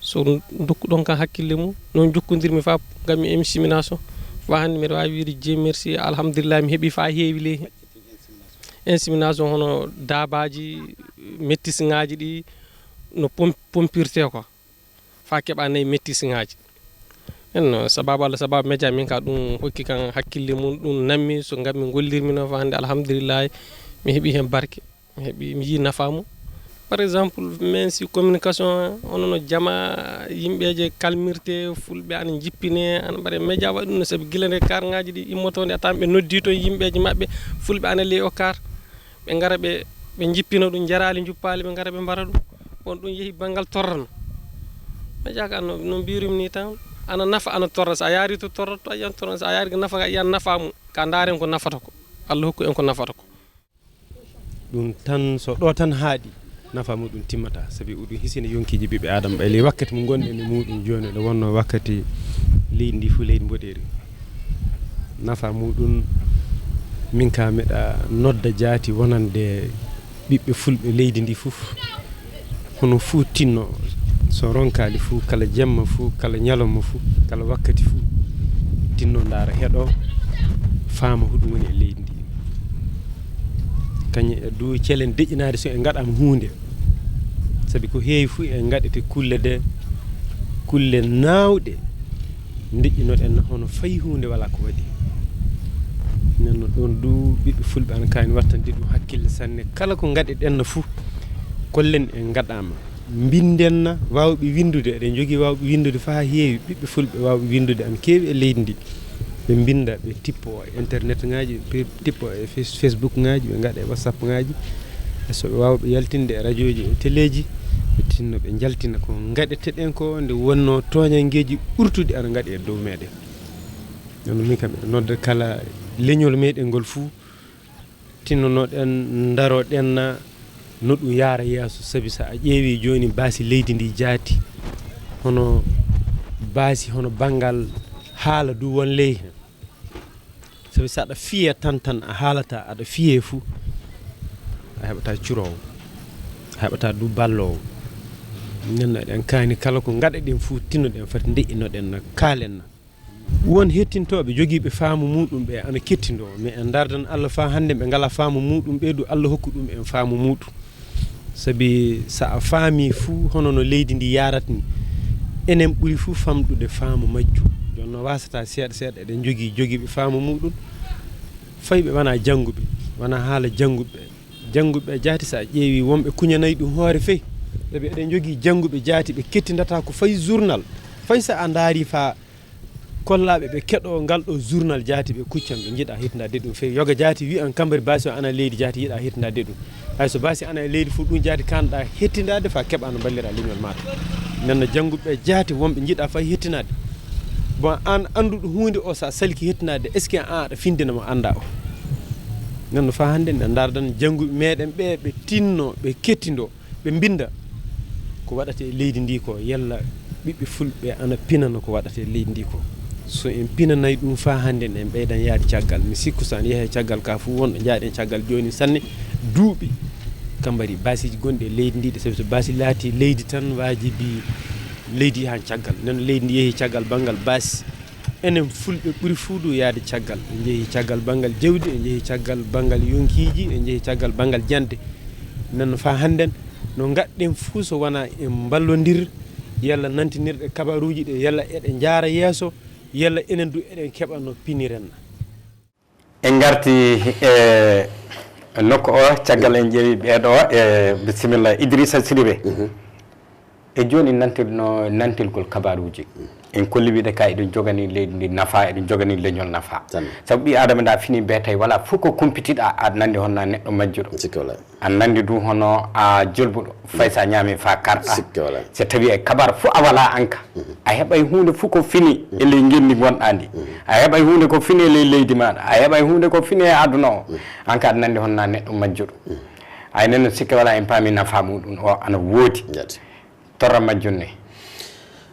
so dokkuɗon kam hakkille mum, noon njokkondirmi faa nganmi insémination. Faa hannde mbeɗa waawi wiide Dieu merci, alhamdulillahi, mi heɓii faa heewi ley heen. Insémination hono daabaaji, mettisŋaaji ɗi, no pom-, pompirtee ko. Faa keɓa nayi mettisŋaaji. En, sababu Allah, sababu média min ka ɗum hokki kan hakkille mum, ɗum nanmi, so nganmi ngollirmi noon faa hannde, alhamdulillahi, mi heɓii heen barke. Mi heɓii, mi yii nafa mum. Par exemple, min si communication, hono no jama yimɓeeje kalmirte, fulɓe ana njippine, ana mbaɗe média waɗi ɗum no, sabi gila nde karŋaaji ɗi immotoo nde, a tawan ɓe noddii toon yimɓeeje maɓɓe, fulɓe ana ley o kar. Ɓe ngara ɓe, ɓe njippina ɗum, jaraali njuppaali, ɓe ngara ɓe mbara ɗum. Bon, ɗum yehi banngal torrano. Média ka no, no mbirumi ni tan, ana nafa, ana torra. So a yaari to torra, to a yiyan torra. So a yaari ko nafa ka, a yiyan nafa mum. Ka ndaaren ko nafata ko. Allah hokku en ko nafata ko. Ɗum tan, so ɗo tan haaɗi, nafa muɗum timmata, sabi oɗum hisina yonkiiji ɓiɓɓe Aadama ɓe. Ley wakkati mo ngonɗen e muɗum jooni, nde wonno wakkati leydi ndi fof leydi mboɗeeri. Nafa muɗum, min ka meɗa nodda jaati wonande ɓiɓɓe fulɓe leydi ndi fof, hono fuu tinno, so ronkaali fuu, kala jemma fuu, kala ñalawma fuu, kala wakkati fuu, tinno ndaara, heɗo, faama huɗum woni e leydi ndi. Kañum e du celen deƴƴinaade so en ngaɗaama huunde, sabi ko heewi fuu en ngaɗete kulle de, kulle naawɗe ndeƴƴinoɗen na, hono fay huunde walaa ko waɗi. Nden no ɗoon du ɓiɓɓe fulɓe ana kaani wattande ɗum hakkille sanne. Kala ko ngaɗeɗen na fuu, kollen en ngaɗaama. Mbinden na, waawɓe winndude, eɗen njogii waawɓe winndude faa heewi, ɓiɓɓe fulɓe waawɓe winndude ana keewi e leydi ndi. Ɓe mbinnda, ɓe tippo e internet ŋaaji, ɓe tippo e fes-, Facebook ŋaaji, ɓe ngaɗa e WhatsApp ŋaaji. E so ɓe waawa ɓe yaltinde e rajooji e teleeji, ɓe tinno ɓe njaltina ko ngaɗeteɗen ko, nde wonnoo tooñanngeeji ɓurtuɗi ana ngaɗe e dow meɗen. Nden no min kam, miɗo nodda kala leñol meɗen ngol fuu, tinnonoɗen, ndaroɗen na no ɗum yaara yeeso, sabi so a ƴeewi jooni baasi leydi ndi jaati, hono baasi, hono banngal haala du won ley heen. Sabi so aɗa fiya tan, tan a haalata, aɗa fiye fuu, a heɓata curoowo, a heɓata du balloowo. Nden no eɗen kaani kala ko ngaɗaɗen fuu, tinnoɗen fati ndeƴƴinoɗen na, kaalen na. Won hettintooɓe jogiiɓe faamu muuɗum ɓe ana kettindoo, mais en ndardan Allah faa hannde ɓe ngalaa faamu muuɗum, ɓee du Allah hokku ɗum en faamu muuɗum. Sabi so a faamii fuu hono no leydi ndi yaarata ni, enen ɓuri fuu famɗude faamu majjum. Jooni no waasataa seeɗa seeɗa eɗen njogii jogiiɓe faamu muuɗum, fay ɓe wanaa jannguɓe, wanaa haala jannguɓe. Jannguɓe jaati, so a ƴeewii, wonɓe kuñanay ɗum hoore fey. Sabi eɗen njogii jannguɓe jaati ɓe kettindataa ko fay journal, fay so a ndaarii faa kollaaɓe ɓe keɗoo ngal ɗoo journal jaati, ɓe kuccan, ɓe njiɗaa hettindaade ɗum fey. Yoga jaati wiyan kambari baasi o ana leydi jaati, yiɗaa hettindaade ɗum. Hay so baasi ana e leydi fof, ɗum jaati kaanɗaa hettindaade faa keɓaa no mballiraa leñol maaɗa. Nden no jannguɓe ɓe jaati, wonɓe njiɗaa fay hettinaade. Bon, aan annduɗo huunde o, so a salki hettinaade, est-ce que aan aɗa findina mo anndaa o? Nden no faa hannde, nde ndardan jannguɓe meɗen ɓe, ɓe tinno, ɓe kettindoo. Ɓe mbinnda ko waɗata e leydi ndi ko, yalla ɓiɓɓe fulɓe ana pinana ko waɗata e leydi ndi ko. So en pinanay ɗum faa hannden, en ɓeydan yahde caggal. Mi sikku so en yehii caggal ka fuu, wonɗo njaaɗen caggal jooni sanne, duuɓi ka mbaɗi baasiiji gonɗi e leydi ndi, ɗe sabi so baasi laati leydi tan, waajibi leydi yahan caggal. Nden leydi ndi yehii caggal banngal baasi. Enen Fulɓe ɓuri fuu du yahde caggal. En njehii caggal banngal jawdi, en njehii caggal banngal yonkiiji, en njehii caggal banngal jande. Nden faa hannden, no ngaɗɗen fuu so wonaa en mballondir, yalla nantinirɗe kabaruuji ɗe, yalla eɗe njaara yeeso, yalla enen du eɗen keɓa no piniren na. En ngarti e nokku o, caggal en ƴeewi ɓeeɗo, e bisimilla Idrissa Sidibé. E jooni nantirno, nantirgol kabaruuji. En kolli wiide ka eɗum jogani leydi ndi nafa, eɗum jogani leñol nafa. Tan. Sabu ɓii Aadama nda fini be tawi wala fof ko kumpitiɗa, aɗa nandi honna neɗɗo majjuɗo. Sikki wala. Aɗa nandi du hono a jolbuɗo, fay sa ñaami fa karɗa. Sikki wala. So tawi e kabar fof a wala anka. A heɓay huunde fof ko fini e ley ngenndi ngonɗa ndi. A heɓay huunde ko fini e ley leydi maɗa. A heɓay huunde ko fini e aduna o. Anka aɗa nandi honna neɗɗo majjuɗo. Ay nen no sikki wala en paami nafa muɗum o ana woodi. Jaati. Torra majjum ne.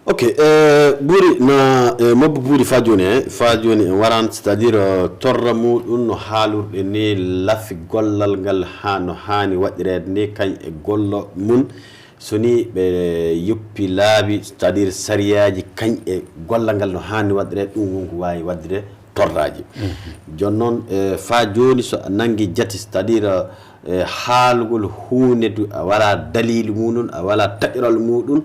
Ok, eh, buuri na, eh, mobbo buuri fa jooni, eh, fa jooni en waran, c'est-à-dire, eh, torra muɗum no haalurɗe ni lafi gollal ngal ha no haani waɗireede ni kañ e gollo mum. So ni ɓe yoppi laabi, c'est-à-dire sariyaaji kañ e gollal ngal no haani waɗireede, ɗum won ko waawi waɗde torraaji. Jooni noon, eh, faa jooni so a nanngi jati, c'est-à-dire, eh, haalugol huunde du a wala daliilu muɗum, a wala taƴoral muɗum,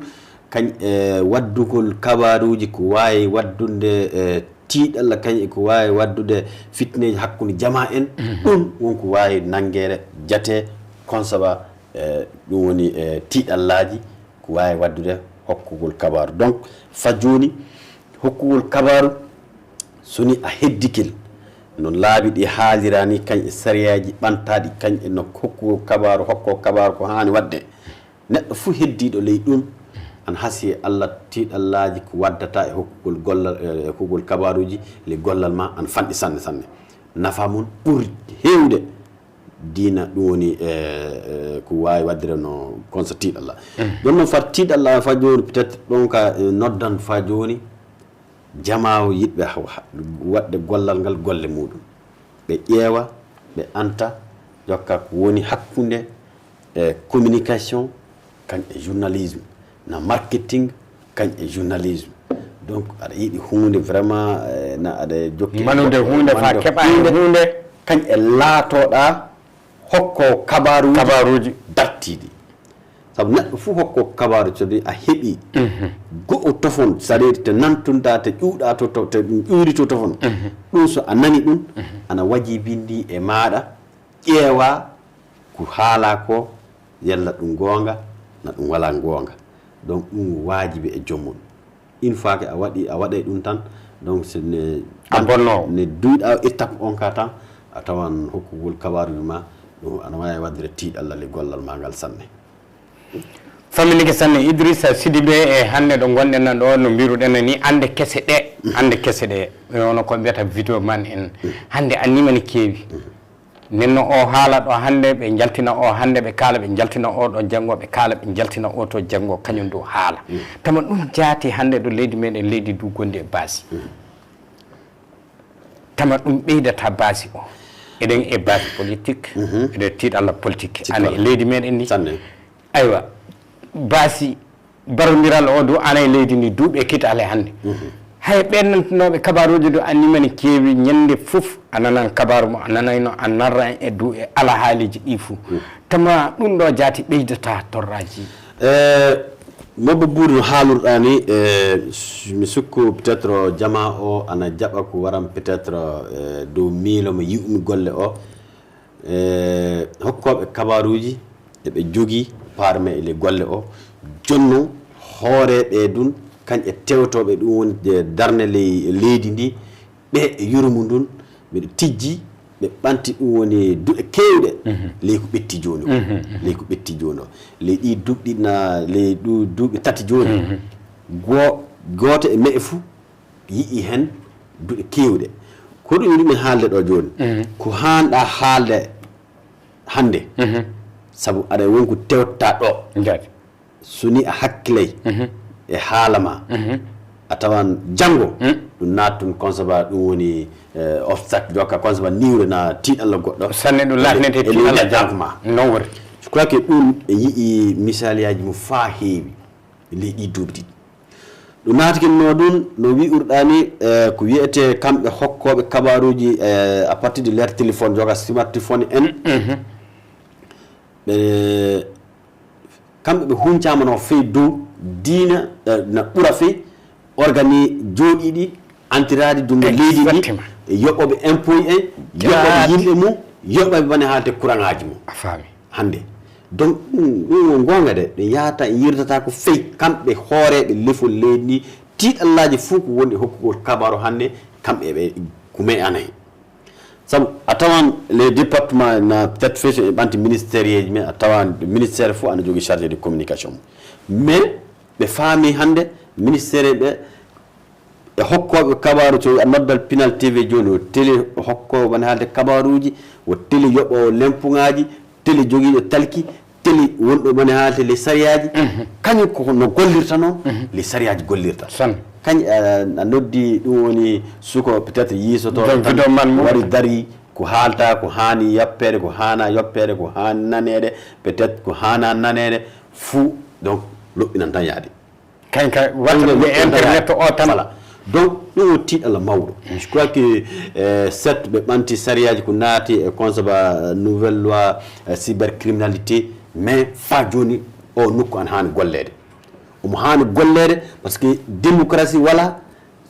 kañ e waddugol kabaaruuji ko waawi waddunde, eh, tiiɗalla, kañ e ko waawi waɗdude fitneeji hakkunde jamaa en, ɗum won ko waawi nanngeede jate, konsaba, eh, ɗum woni, eh, tiiɗallaaji ko waawi waɗdude hokkugol kabaaru. Donc, faa jooni, hokkugol kabaaru, so ni a heddikel, no laabi ɗi haalira ni, kañ e sariyaaji ɓantaaɗi, kañ e no hokkugol kabaaru, hokkoo kabaaru ko haani waɗde. Neɗɗo fuu heddiiɗo ley ɗum, ana hasii e Allah tiiɗallaaji ko waddata e hokkugol gollal, e hokkugol kabaaruuji ley gollal ma, ana fanɗi sanne sanne. Nafa mum ɓuri heewde diina, ɗum woni, e, e, ko waawi waɗde no konsa tiiɗalla. Jooni noon, faa tiiɗalla, faa jooni, peut-être, ɗon ka, e, noddan faa jooni, jamaa o yiɗɓe ha-, ha-, waɗde gollal ngal golle muɗum. Ɓe ƴeewa, ɓe anta, jokka ko woni hakkunde, e, communication, kañ e journalisme, na marketing, kañ e journalisme. Donc, aɗa yiɗi huunde vraiment, eh, na aɗa jokki manude huunde faa manude keɓa huunde, huunde. Kañ e laatoɗa hokko kabaaruuji, kabaaruuji dartiiɗi. Sabu neɗɗo fuu hokko kabaaru, so a heɓi go'o tofon, c'est-à-dire te nantunɗa, te ƴuuɗa to, to, te ɗum ƴuuri to tofon. Ɗum so a nani ɗum, ana wajibini e maaɗa, ƴeewa ko haala ko, yalla ɗum goonga, na ɗum wala goonga. Donc, ɗum waajibi e joom mum. Une fois que a waɗi, a waɗay ɗum tan, donc, so ne, a bonno, ne duyɗa étape on ka tan, a tawan hokkugol kabaaruuji ma, ɗum ana waawi waɗde tiiɗalla e gollal ma ngal sanne. Famminike sanne Idrissa Sidibé, e hannde ɗo ngonɗen ɗo, no mbiruɗen ni, annde kese ɗe, annde kese ɗe, e ono ko mbiyata vidéo man en, hannde anniima ne keewi. Nenno o haala ɗo hannde, ɓe njaltina o hannde, ɓe kaala, ɓe njaltina o ɗo janngo, ɓe kaala, ɓe njaltina o to janngo, kañum du haala. Tama ɗum jaati hannde ɗo leydi meɗen, leydi du gonɗi e baasi. Tama ɗum ɓeydata baasi o. Eɗen e baasi politique, eɗen tiiɗalla politique. Ana e leydi meɗen ni. Sanne. Aywa, baasi barondiral o du ana e leydi ndi duuɓi e kitaale hannde. Hay ɓeen nantinooɓe kabaaruuji du anniima ne keewi, ñannde fof a nanan kabaaru mo a nanayno, a narra en e du e alahaaliji ɗi fof. Tama ɗum ɗo jaati ɓeydata torraaji. Eh, Mobbo Buuri, no haalurɗaa ni, eh, s-, mi sikku peut-être jamaa o ana jaɓa ko waran peut-être, eh, dow miilo mo yi'umi golle o. Eh, hokkooɓe kabaaruuji eɓe jogii parme e ley golle o. Jooni noon, hooreeɓe dun, kañ e tewtooɓe ɗum woni, eh, darnde ley leydi ndi, ɓe e yurmu ndun, ɓe tijji, ɓe ɓanti ɗum woni duɗe keewɗe ley ko ɓetti jooni o. Ley ko ɓetti jooni o. Ley ɗi duuɓi na, ley du-, duuɓi tati jooni. Go-, gooto e me'e fuu yi'i heen duɗe keewɗe. Ko ɗum njiɗmi haalde ɗo jooni. Ko haanɗa haalde hannde. Sabu aɗa won ko tewta ɗo. Jaati. So ni a hakkilay e haala ma, a tawan janngo ɗum naat tun, consaba ɗum woni eh, obstacle jokka, consaba niwre na tiiɗalla goɗɗo. Sanne ɗum laatnete e tiiɗalla janngo ma. Non wori. Je crois que ɗum e yiɗi misaliyaji mo faa heewi ley ɗi duuɓi ɗiɗi. Ɗum naatikinno ɗum no wi'urɗaa ni eh, ko wiyetee kamɓe hokkooɓe kabaruuji eh, à partir de leur téléphone joga smartphone en. Ɓe kamɓe ɓe huncaama no fey dow diina eh, na ɓura fey organi jooɗiiɗi antiraadi dungo leydi ndi yoɓoɓe impôt en yoɓoɓe yimɓe mum yoɓoɓe bane haalte courant aji mum a faami hannde donc ɗum ɗum o goonga de ɓe yahata e yirtata ko fey kamɓe hooreeɓe lefol leydi ndi tiiɗallaaji fof ko woni e hokkugol kabaru hannde kamɓe ɓe kume ana hen sabu a tawan les département na peut-être fes e ɓanti ministérieji mais a tawan ministére fof ana jogui chargé de communication mais ɓe faami hannde ministére ɓe e hokkooɓe kabaru to a noddal pinal tv joni o télé hokkooɓe wona haalde kabaruji o télé yoɓowo lempugaji télé jogiiɗo talki télé wonɗo mone haalde les sariyaaji kañum ko no gollirta noon les sariyaaji gollirta kañ a noddi ɗum woni suko peut être yiisoto wari dari ko haalta ko haani yoppeede ko haana yoppeede ko haani naneede peut être ko haana naneede fuu donc loɓɓinan tan yaade kañ ka watta ɗum e internet o tan voilà donc ɗum o tiiɗalla mawɗo je crois que euh, certes ɓe ɓanti sariyaaji ko naati e consaba nouvelle loi euh, cybercriminalité mais fa jooni o nokku an haani golleede omo haani golleede par ce que démocratie wala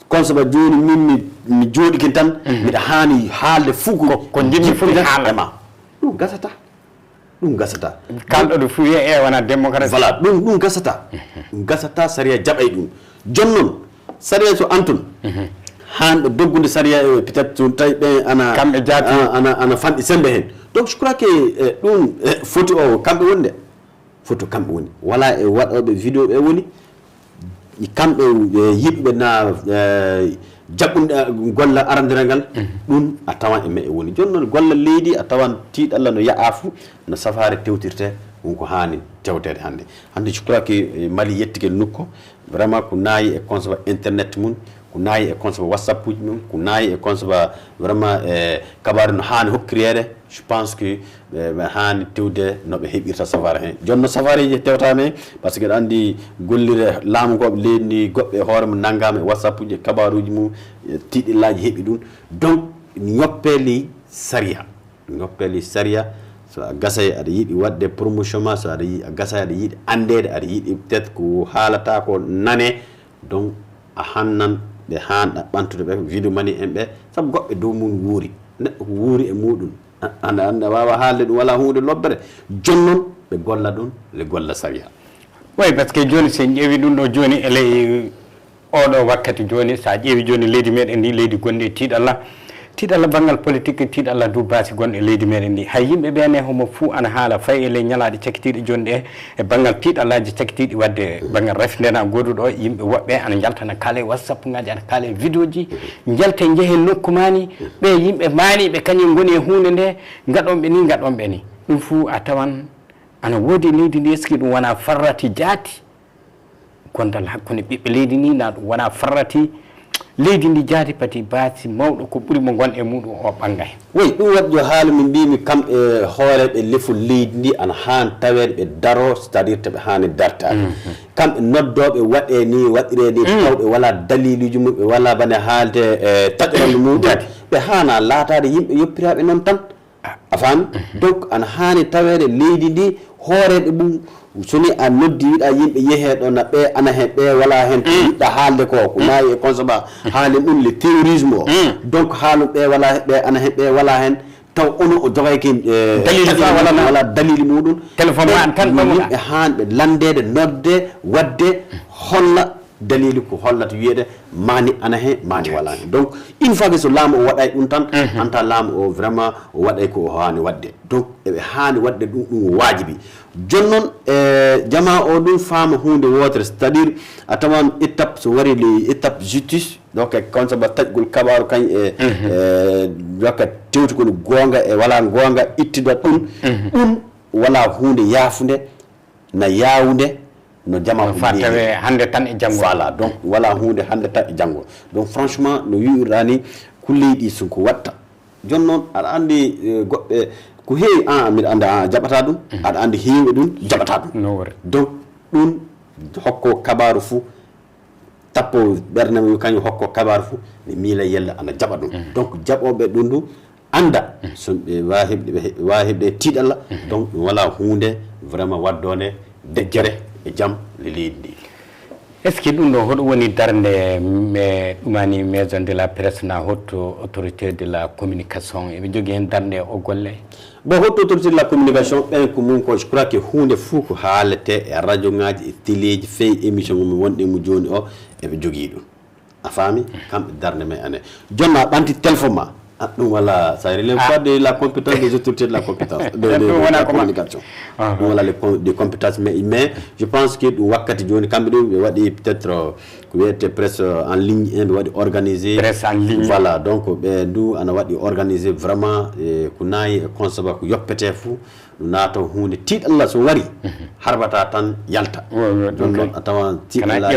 consaba jooni min mi jooɗikin tan mbiɗa haani haalde fuu ko ko jimmi fuu haala ma ɗum gasata ɗum gasata kalɗo ɗo fuu wiya e wona démocratie voilà ɗum ɗum gasata ɗum gasata sariya jaɓay ɗum jooni noon sariya so antun hanɓe doggude sariya e peut être so tawi ɓe ana kamɓe jaati ana ana fanɗi sembe hen donc je crois que eh, ɗum eh, foti o kamɓe wonde foti kamɓe woni wala e waɗoɓe vidéo ɓe woni kamɓe yiɗɓe na jaɓɓude golla arandiral ngal ɗum a tawan e maɓɓe woni jooni noon golla leydi a tawan tiiɗalla no yaha fuu no safaare tewtirte ɗum ko haani tewteede hannde hannde je crois que mali yettike nokku vraiment ko naayi e consommer internet mum ko naayi e consommer whatsapp uji mum ko naayi e consommer vraiment e kabaru no haani hokkireede je pense que ɓe haani tewde no ɓe heɓirta safara heen jooni no safareeji tewtaama heen par ce que ɗo anndi gollire laamu ngoo ɓe leydi ndi goɗɓe e hoore mum nanngaama e whatsapp uji e kabaruuji mum tiiɗillaaji heɓi ɗum donc ñoppee ley sariya ñoppee ley sariya so a gasay aɗa yiɗi waɗde promotion ma so aɗa yiɗi a gasay aɗa yiɗi anndeede aɗa yiɗi peut être ko haalata ko nane donc a hannan ɓe haan ɗaɓɓantude ɓe video mani en ɓe sabu goɓɓe dow mum wuuri neɗɗo ko wuuri e muɗum anda anda wawa haalde ɗum wala hunde lobbere jonnon ɓe golla ɗum le golla sariya oui parce que joni sen ƴeewi ɗum ɗo joni e ley oɗo wakkati joni sa ƴeewi joni leydi meɗen ndi leydi gonɗi e tiiɗalla tiiɗalla banngal politique tiiɗalla du basi gonɗo e leydi meɗen ndi hay yimɓe ɓene homo fuu ana haala fayi e ley ñalaɗe cakkitiɗe joni ɗe e banngal tiiɗallaaji cakitiiɗi waɗde banngal refnde na gooduɗo yimɓe woɓɓe ana njaltana kaala e whatsapp ngaji ana kaala e vidéo ji njalte njehe nokku mani ɓe yimɓe maaniɓe kañum ngoni e huunde nde ngaɗonɓe ni ngaɗonɓe ni ɗum fuu a tawan ana woodi e leydi ndi est ce que ɗum wona farrati jaati gondal hakkunde ɓiɓɓe leydi ndi na ɗum wona farrati leydi ndi jaati pati baasi mawɗo ko ɓuri mo gon e muɗum o ɓannga hen woy ɗum waɗi yo haala min mbimi kamɓe hooreɓe lefol leydi ndi ana haan taweede ɓe daro c'est à dire to ɓe haani dartaade kamɓe noddooɓe waɗe ni waɗire ni tawɓe wala daliluji mum ɓe wala bane haalde e taƴoranno muɗum ɓe haana laataade yimɓe yoppiraaɓe noon tan a faami donc ana haani taweede leydi ndi hooreeɓe mum so ni a noddi wiɗa yimɓe yehee ɗo na ɓe ana heen ɓe wala heen ko yiɗɗa haalde ko ko maayi e consomma haali ɗum le terrorisme o donc haalum ɓe wala ɓe ana heen ɓe wala heen taw ono o jogayke wala dalili muɗum téléphone ma an tan yimɓe haan ɓe landeede nodde wadde holla dalilu ko hollata wiyeede mani ana heen mani wala heen donc une fois que so laamu o waɗay ɗum tan anta laamu o vraiment o waɗay ko o haani waɗde donc eɓe haani waɗde ɗum ɗum o waajibi jooni noon e jama o ɗum faama huunde wootere c'est à dire a tawan étape so wari le étape justice donc e consaba taƴgol kabaru kañ e e jokka tewtugol goonga e wala goonga ittida ɗum ɗum wala huunde yaafunde na yaawunde No jama no fa tawe hannde tan e janngo. Voilà, donc wala hunde hannde tan e janngo. Donc franchement, no wi'irɗa ni, kulleeɗi ɗi sunko watta. Jooni noon aɗa anndi, goɗɗe ko heewi an, mbiɗa anndi an a jaɓata ɗum, aɗa anndi heewɓe ɗum jaɓata ɗum. Donc ɗum hokko kabaaru fuu, tappo ɓernde mum kañum hokko kabaaru fuu, mi miila yalla ana jaɓa ɗum. Donc jaɓooɓe ɗum ɗum annda so ɓe waawi heɓde, ɓe waawi heɓde tiiɗalla. Donc ɗum wala huunde vraiment waddonde deƴƴere e jam le leydi ndi. Est-ce que ɗum ɗo hoɗo woni darnde me ɗumani maison de la presse na hotto autorité de la communication eɓe jogii heen darnde o golle? Bon, hotto autorité de la communication ɓen ko mum ko, je crois que huunde fuu ko haalete e radio ngaji e téléji fey émission mum wonɗe mu jooni o eɓe jogii ɗum. A faami? Kamɓe darnde men ane. Jonna a ɓanti téléphone ma. Ah, ɗum wala, ça relève pas de la compétence des autorités de la compétence de, de, de la communication. Ɗum wala les com- des compétences, mais, mais je pense que ɗum wakkati jooni kamɓe ɗum ɓe waɗi peut-être ko wiyete presse en ligne en ɓe waɗi organisé. Presse en ligne. Voilà, donc ɓe ndu ana waɗi organisé vraiment, ko nayi e consommer ko yoppete fou. Ɗum naata huunde tiiɗalla so wari, harbata tan yalta. Ɗum noon a tawan tiiɗalla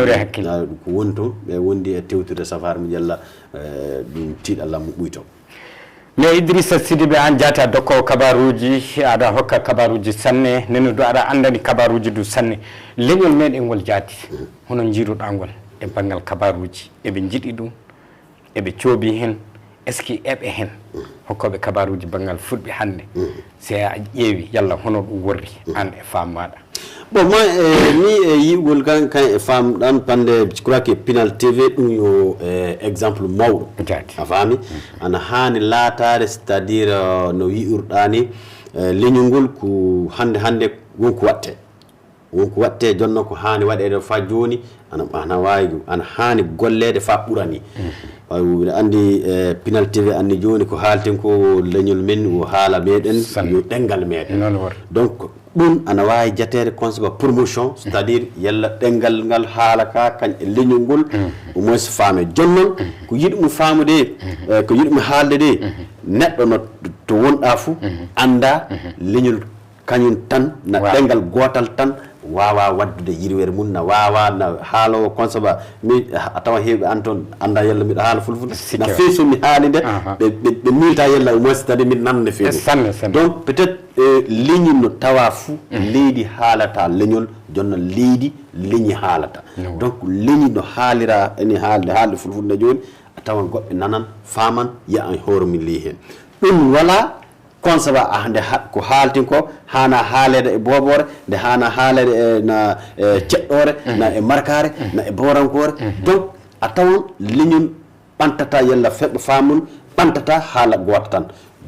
ko woni toon, ɓe wondi e tewtude safar mo yalla ɗum tiiɗalla mo ɓuyto. Mais Idrissa Sidibe, an jaata dokkowo kabaruuji, aɗa hokka kabaruuji sanne, nenu du aɗa anndani kabaruuji du sanne. Leñol meɗen ngol jaati, hono njiiruɗa ngol e banngal kabaruuji? Eɓe njiɗi ɗum, eɓe coobi heen, est-ce que eɓe heen hokkooɓe kabaruuji banngal fulɓe hannde? Si a ƴeewi yalla hono ɗum worri an e faam maɗa? Bon, moi, eh, mi e yi'ugol kan kan e faam ɗan pande, je crois que Pinal T V ɗum yo eh, exemple mawɗo. Jaati. A faami? Ana haani laataade, c'est-à-dire euh, no yi'urɗaa ni, eh, leñol ngol ko hannde hannde wonko watte. Wonko watte jonno ko haani waɗeede fa jooni, ana ana waawi ana haani golleede fa ɓurani. Ɓay miɗa anndi eh, Pinal T V anndi jooni ko haalten ko leñol men, o haala meɗen, yo ɗenngal meɗen. Noon wor. Donc ɗum ana waawi jateede comme ça promotion, c'est-à-dire yalla ɗenngal ngal haala ka kañ e leñol ngol, au moins faame. Jooni noon ko yiɗi mo faamude, eh, ko yiɗi mo haalde de, neɗɗo no to wonɗa fuu annda leñol kañum tan na ɗenngal gootal tan waawa waɗdude yirwere mum, na waawa na haalowo consaba mi a tawa heewɓe an toon annda yalla miɗo haala fulfulde. Na feewi so mi haali nde ɓe miilta yalla au moins, c'est-à-dire miɗo nanande feewi. Donc peut-être leñi no tawa fuu leydi haalata leñol, jonno leydi leñi haalata. Donc leñi no haalira ene haalde haalde fulfulde jooni, a tawan goɗɓe nanan, faaman, yiya e hoore mum ley heen. Ɗum wala consaba ah nde ko haaltin ko haana haaleede e booboore, nde haana haaleede e na e ceɗɗoore, na e markaare, na e boorankoore. Donc a tawan leñol ɓantata yalla feɓɓa faamol, ɓantata haala goota tan.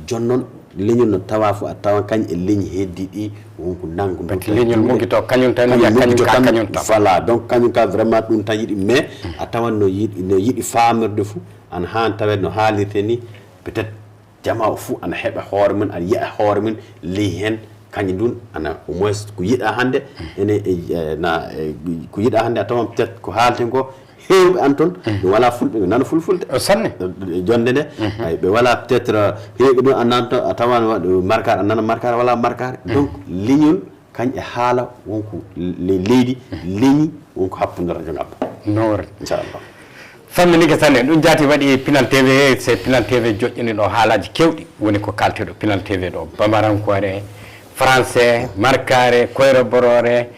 Jooni noon leñol no tawa fof a tawan kañ e leñi heddi ɗi wonko nanngu ndu. Leñol mugito kañum tan, yiya kañum ka kañum tan. Voilà, donc kañum ka vraiment ɗum tan yiɗi, mais a tawan no yiɗi no yiɗi faamirde fof ana haani taweede no haalirte ni, peut-être jama o fuu ana heɓa hoore mum, ana yiya hoore mum ley heen. Kañum ɗum ana au moins ko yiɗa hannde ene na ko yiɗa hannde a tawan peut-être ko haalten ko heewɓe an toon ɓe wala fulɓe ɓe nana fulfulde. Sanne. Jonde nde ɓe wala peut-être heewɓe ɗum a nanto a tawan markar a nana markar wala markar. Donc leñol kañ e haala wonko leydi leñi wonko happude radio ngam. Noore. Inchallah. Famminike sanne. Ɗum jaati waɗi Pinal T V, c'est Pinal T V joƴƴini ɗo haalaaji keewɗi woni ko kaalteɗo Pinal T V ɗo, bamarankoore, français, markaare, koyre boroore,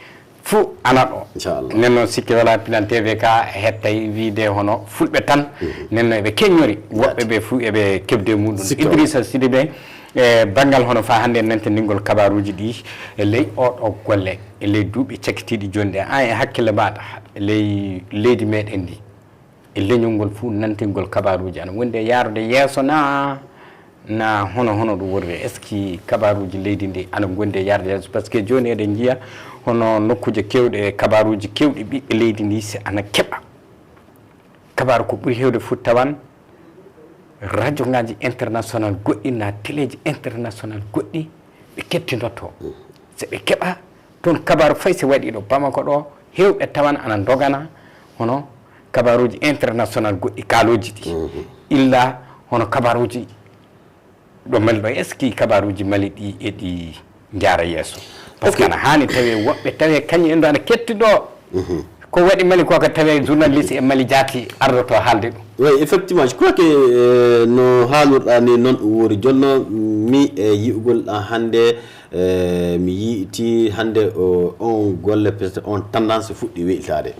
fuu ana ɗo. Inchallah. Nden noon sikki wala Pinal T V ka hettay wiide hono fulɓe tan. Nden noon eɓe keññori woɓɓe ɓe fuu eɓe keɓde muɗum. Idrissa Sidibe, e banngal hono fa hannde en nantindingol kabaruuji ɗi e ley oɗo golle e ley duuɓi cakkitiiɗi jooni ɗe, an e hakkille maaɗa e ley leydi meɗen ndi e leñol ngol fuu nantingol kabaruuji ana wondi e yaarude yeeso na na hono hono ɗum worri? Est-ce que kabaruuji leydi ndi ana ngondi e yaarude yeeso? Parce que jooni eɗen njiya hono nokkuuje keewɗe kabaruuji keewɗi ɓiɓɓe leydi ndi si ana keɓa kabaaru ko ɓuri heewde fuu tawan radio ngaji international goɗɗi na teleji international goɗɗi ɓe kettinoto. So ɓe keɓa toon kabaaru fay so waɗi ɗo Bamako ɗo heewɓe tawan ana ndogana hono kabaaruuji international goɗɗi kaalooji ɗi illa hono kabaaruuji ɗo Mali ɗo. Est-ce que kabaaruuji Mali ɗi eɗi Njaara yeeso. Parce que ana haani tawee woɓɓe tawee kañum en ɗo ana kettiɗo. Ko waɗi Mali ko, ko tawee journaliste e Mali jaati ardoto haalde ɗum. Oui, effectivement, je crois que euh, no haalurɗa ni noon o woori jonno mi e yi'ugol ɗan hannde, euh, mi yi'iti hannde o- on golle peut-être on tendance fuɗɗi weyltaade.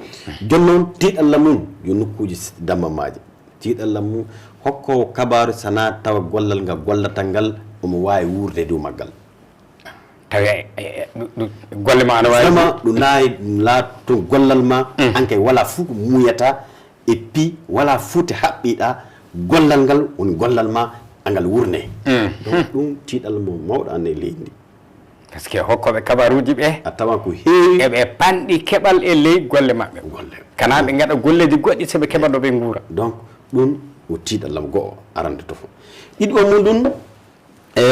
Jonno on tiiɗalla mum yo nokkuuji s- dammamaaji. Tiiɗalla mum hokko kabaaru sana tawa gollal ngal gollatal ngal omo waawi wuurde e dow maggal. Tawi golle ma ana wawi vraiment ɗum nayi laatto gollal ma an kay wala fof ko muuyata. Et puis wala foti haɓɓiɗa gollal ngal woni gollal ma angal wurne. Donc ɗum tiiɗal mo mawɗo an e leydi ndi. Par ce que hokkoɓe kabaruji ɓe a tawan ko heewi eɓe panɗi keɓal e ley golle maɓɓe golle kana ɓe gaɗa golleji goɗɗi soɓe keɓa ɗo ɓe guura. Donc ɗum o tiiɗallam go'o arande to fof. Ɗiɗo mum ɗum e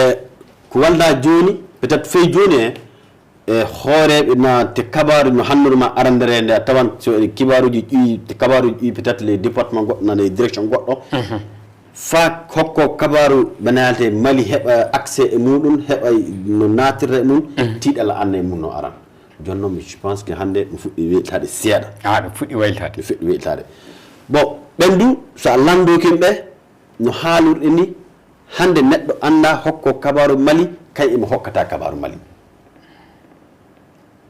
ko walda joni peut-être fey joni e e hooreɓe na te kabaru no hannuru ma arandere nde a tawan so e kibaruji ɗi te kabaruji ɗi peut-être les département goɗɗo nana e direction goɗɗo fa hokko kabaru ɓe naalte mali heɓa accès e muɗum heɓa no natirta e mum tiiɗala anna e mum no aran. Jonnon mi je pense que hannde mi fuɗɗi weyltaade seeɗa. A ɗum fuɗɗi weyltaade. Mi fuɗɗi weyltaade. Bon ɓen du so a landokin ɓe no haalurɗe ni hannde neɗɗo annda hokko kabaru mali kañ emo hokkata kabaru mali.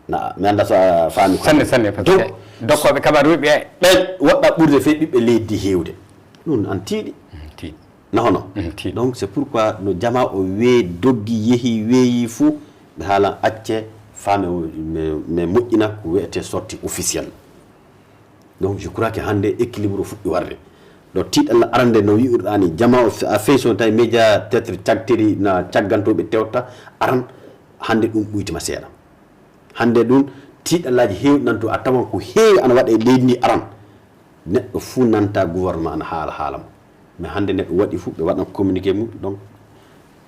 Na mi annda so a faami ko sanne sanne par ce que dokkoɓe kabaruji ɓe ɓen woɗɗa ɓurde fey ɓiɓɓe leydi ndi heewde ɗum an tiiɗi tiiɗi na hono donc c'est pourquoi no jama o wee doggi yehi weeyi fou ɓe haalan acce faame mais moƴƴina ko wiyete sorti officiel. Donc je crois que hannde équilibre o fuɗɗi warde ɗo tiiɗalla arande no wi'urɗa ni jama o a fey so tawi média peut-être cagtiri na caggantoɓe tewta aran hannde ɗum ɓuytima seeɗa. Hannde ɗum tiiɗallaaji heewɗi nan to a tawan ko heewi ana waɗa e leydi ndi aran neɗɗo fuu nanta gouvernement ana haala haala mo. Mais hannde neɗɗo waɗi fuu ɓe waɗan communiqué mum donc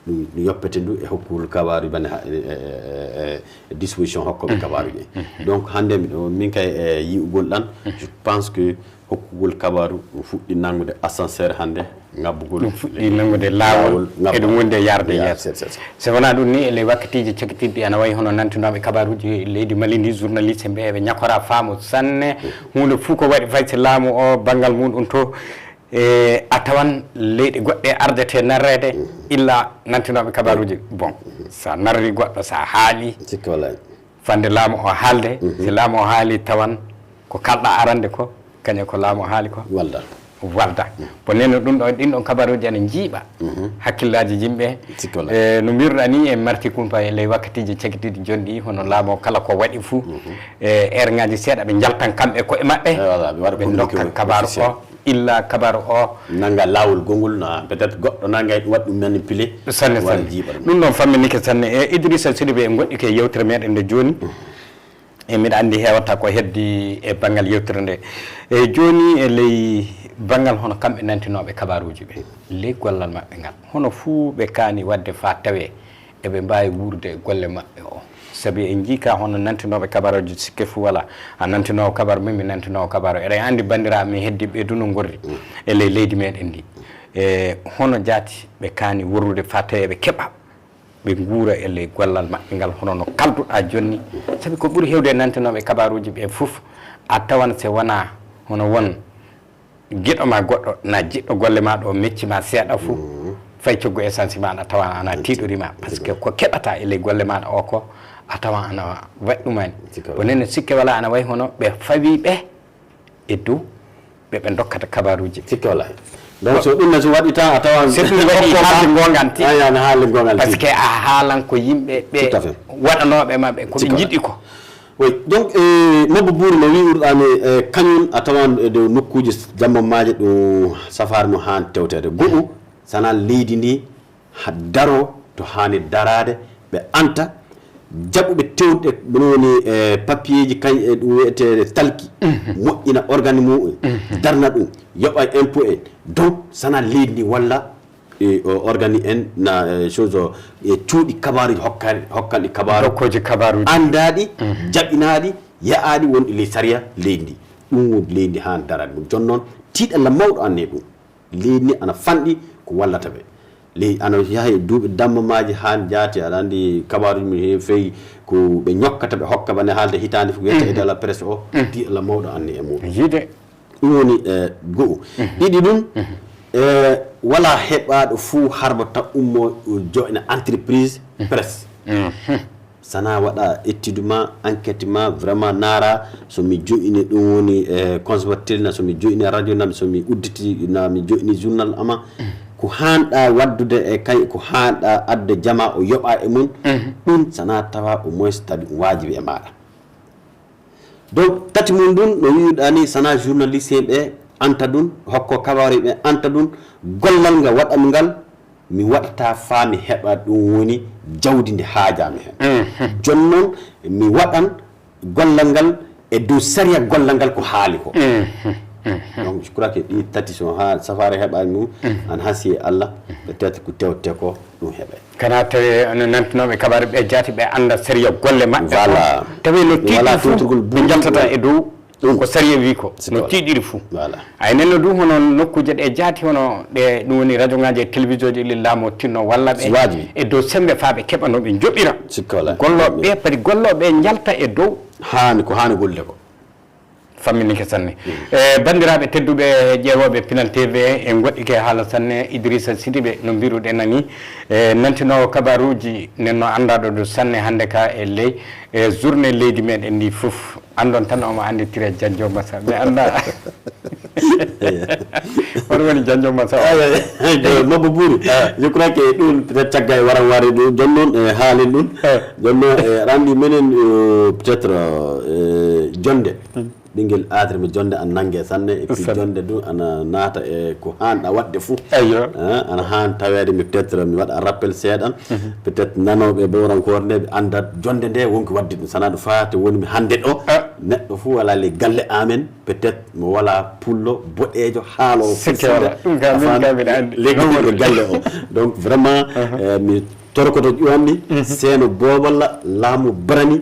ɗum ɗum yoppete ndu e hokkugol kabaaru bane e disposition hokkooɓe kabaaru ɗi. Donc hannde miɗo min kay e yi'ugol ɗan je pense que hokkugol kabaaru ɗum fuɗɗi nanngude ascenseur hannde ngabbugol ɗum fuɗɗi nanngude laawol eɗum wondi e yarde yeeso. So wonaa ɗum ni e ley wakkatiiji cakitiiɗi ana wayi hono nantinooɓe kabaaruuji leydi mali ndi journaliste ɓe eɓe ñakora faamu sanne huunde fuu ko waɗi fay si laamu o banngal muɗum to e a tawan leyɗe goɗɗe ardete narreede illa nantinooɓe kabaaruuji bon so a narri goɗɗo so a haali fande laamu o haalde si laamu o haali tawan ko kalɗa arande ko kañum ko laamu o haali ko walda walda bon nen no ɗum ɗo ɗin ɗon kabaruji ene jiiɓa hakkillaji yimɓe e no mbiruɗa ni en marti kumpa e ley wakkatiji cagitiɗi jonɗi hono laamu o kala ko waɗi fou e heure ngaji seeɗa ɓe jaltan kamɓe koye maɓɓe ɓe dokka kabaru o illa kabaru o nanga lawol gongol na peut être goɗɗo nanga e waɗi ɗum manipulé sanne sanne ɗum ɗon famminike sanne e idrissa sidibe en goɗɗike e yewtere meɗen nde joni e miɗa andi hewata ko heddi e banngal yewtere nde e joni e ley banngal hono kamɓe nantinoɓe kabaruji ɓe ley gollal maɓɓe ngal hono fuu ɓe kaani wadde fa tawe eɓe mbawi wuurde e golle maɓɓe o sabi en jii ka hono nantinoɓe kabaruji sikke fuu wala a nantinowo kabaru min mi nantinowo kabaru eɗen andi bandiraɓe min heddiɓe du no gorri e ley leydi meɗen ndi e hono jaati ɓe kaani wurrude fa tawi eɓe keɓa ɓe nguura e ley gollal maɓɓe ngal hono no kalduɗa jonni sabi ko ɓuri hewde e nantinoɓe kabaruji ɓe fof a tawan se wona hono won giɗo ma goɗɗo na jiɗɗo golle ma ɗo mecci ma seeɗa fof fay coggu essence ma aɗa tawa ana tiiɗorima par ce que ko keɓata e ley golle maɗa o ko a tawa ana waɗi ɗumani ko nene sikke wala ana wayi hono ɓe fawi ɓe e dow ɓe ɓe dokkata kabaruji sikke wala donc so ɗum ne so waɗi tan a tawan si ɗum waɗi haalde gongal ti ayana haalde gongal par ce que a haalan ko yimɓe ɓe waɗanoɓe maɓɓe ko ɓe jiɗi ko oui donc e mabba buuri no wi'urɗani e kañum a tawan e dow nokkuji jammammaji ɗum safari no han tewtede goɗɗum sana leydi ndi daro to hani daraade ɓe anta jaɓuɓe tewɗe ɗum woni e papiyeji kañ e ɗum wiyeteede talki moƴƴina organi mumen darna ɗum yoɓa impôt en donc sana leydi ndi walla e o organi en na e chose o e cuuɗi kabaruji hokkaɗi hokkanɗi kabaru dokkoji kabaruji andaɗi jaɓinaɗi ya'aɗi wonɗi ley sariya leydi ndi ɗum woni leydi ndi han darani ɗum jooni noon tiiɗalla mawɗo anne ɗum leydi ndi ana fanɗi ko wallata ɓe Ley ano yaha e duuɓi dammamaaji haa jaati, aɗa anndi kabaaruuji mum heewi feewi ko ɓe ñokkata, ɓe hokka bane haalde hitaande fof, wiyata e dala presse o, di Allah mawɗo anni e muɗum. Yiide. Ɗum woni eh, go'o. Ɗiɗi ɗum, eh, wala heɓaaɗo fuu harba tan ummo joina entreprise presse. Sana waɗa étude ma, enquête ma, vraiment naara so mi joini ɗum woni e conservateur na, so mi joini radio na, so mi udditi na, mi joini journal ama, ko hanɗa waddude e kay, ko hanɗa adde jama o yoɓa e mum. Ɗum sana tawa au moins tawi ɗum wajibi e maɗa. Donc tati mum ɗum no wiɗa ni, sana journaliste ɓe anta ɗum, hokko kabari ɓe anta ɗum, gollal nga waɗam ngal mi waɗata faa mi heɓa ɗum woni jawdi ndi haajami heen. Jooni noon mi waɗan gollal ngal e dow sariya gollal ngal ko haali ko. Donc je crois que ɗi tati so ha safare heɓani mum, an hasi e Allah, peut-être ko tewte ko ɗum heɓe. Kana tawi no nantunooɓe kabaare ɓe jaati ɓe annda sariya golle maɓɓe. Voilà. Tawi no tiiɗi fof ɓe jaltata e dow ɗum ko sariya wi ko no tiiɗiri fuu. Voilà. Ay nenno ɗum hono nokkuuje ɗe jaati hono ɗe ɗum woni radio ngaji e télévision ji ɗi laamu tinno walla ɓe e dow sembe faa ɓe keɓa no ɓe joɓira. Gollooɓe ɓe padi gollooɓe ɓe njalta e dow haani ko haani golle ko. Famminike sanne. E banndiraaɓe tedduɓe ƴeewooɓe Pinal T V, en ngoɗɗike haala sanne. Idrissa Sidibe no mbiruɗen nani, e nantinoowo kabaruuji nen no anndaaɗo ɗo sanne hannde ka e ley e journée leydi meɗen ndi fof. Anndon tan omo annditire Janjo Masa. Mi annda. Hono woni Janjo Masa o? Mabba Buri. Je crois que ɗum peut-être caggal e waran wari ɗum. Jooni noon e haalin ɗum. Jooni noon e randi menen peut-être jonde. Ɓinngel aadre mi jonde ana nannge sanne, et puis jonde du ana naata e ko haanɗa waɗde fuu. Eyyo. Ana haan taweede mi peut-être mi waɗa rappel seeɗan. Peut-être nanooɓe bowrankoore nde ɓe anndat jonde nde wonki waɗde ɗum. Sana ɗum faate woni mi hannde ɗo. Neɗɗo fuu wala ley galle amen, peut-être mo wala pullo boɗeejo haaloowo. Sikke wala. Ɗum ka min ka miɗa anndi. Ley galle o. Donc vraiment eh, mi torkoto ƴuwanɗi seeno booballa laamu barani.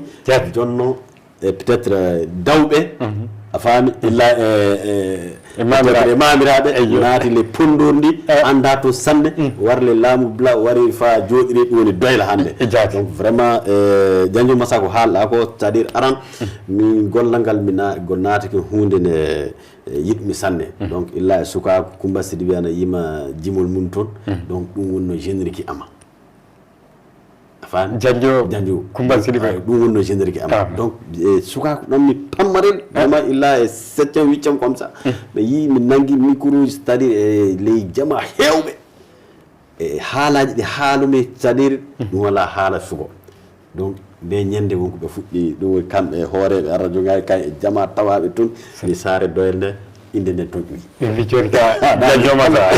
Jonno e peut-être dawɓe a faami illa e mamiraaɓe naati le ponndor ndi annda toon sanne. Warle laamu bla wari fa jooɗiri ɗum woni doyla hannde. Donc vraiment Janjo Masa ko haalɗa ko c'est-à-dire aran min gollal ngal mi naatike huunde nde yiɗmi sanne. Donc illa e sukaaku Kumba Sidibe ana yima jimol mum toon. Donc ɗum wonno générique ama. A faami? Janjo Janjo Kumba Sidibe. Ɗum wonno générique am. Donc e sukaaku ɗon mi pammarel vraiment illa e septième huitième comme ça. Ɓe yii mi nangi micro c'est-à-dire e ley jama heewɓe e haalaaji ɗi haalumi c'est-à-dire ɗum wala haala sugo. Donc nde ñande won ko ɓe fuɗɗi ɗum woni kamɓe e hooreeɓe radio ngaji kay e jama tawaɓe toon. Mi saare doyel nde inde nden toon ƴuwi. Ɓe mbi joni ka Janjo Masa.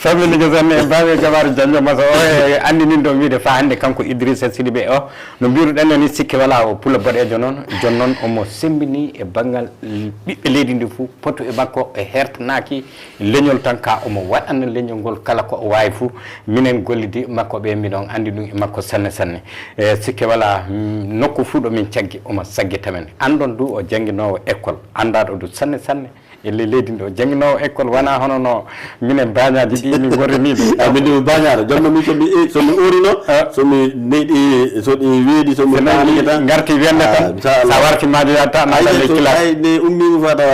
Famille ko sanne en mbaawi gabaare Janjo Masa o e anndinindo wiide fa hannde kanko Idrissa Sidibe o no mbiruɗen ni sikke wala o pula boɗeejo noon. Jooni noon omo sembini e banngal ɓiɓɓe leydi ndi fof potu e makko e hertanaaki leñol tan ka omo waɗana leñol ngol kala ko o waawi fof. Minen gollidi makko ɓe mbiɗon anndi ɗum e makko sanne sanne. E sikke wala nokku fof ɗo min caggi omo saggita men. Anndon du o jannginoowo école anndaaɗo du sanne sanne. E ley leydi ndi o jannginoowo école wona hono no minen bañaaji ɗi min ngorrini ɗum. A min ɗum bañaaɗo jonno min somi somi urino somi neyɗi soɗi weeɗi somi ngarti wende tan sa warti maajo yatta nata ley classe ay ne ummi mo fata.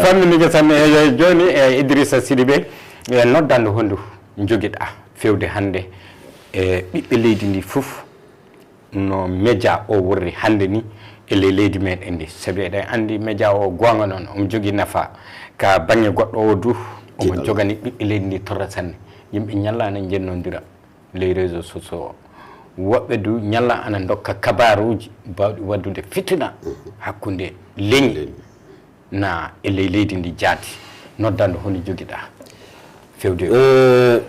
Famminike sanne e jooni e Idrissa Sidibe e noddande hondu jogiɗa fewde hannde e ɓiɓɓe leydi ndi fof no média o worri hannde ni e ley leydi meɗen ndi sabi eɗen anndi média o goonga noon omo jogii nafa ka baŋnge goɗɗo o du omo jogani ɓiɓɓe leydi ndi torra sanne. Yimɓe ñalla ana njennondira ley réseau sociaux o woɓɓe du ñalla ana ndokka kabaruuji bawɗi waddude fitina hakkunde leñi na e ley leydi ndi jaati noddande honi jogiɗa fewde.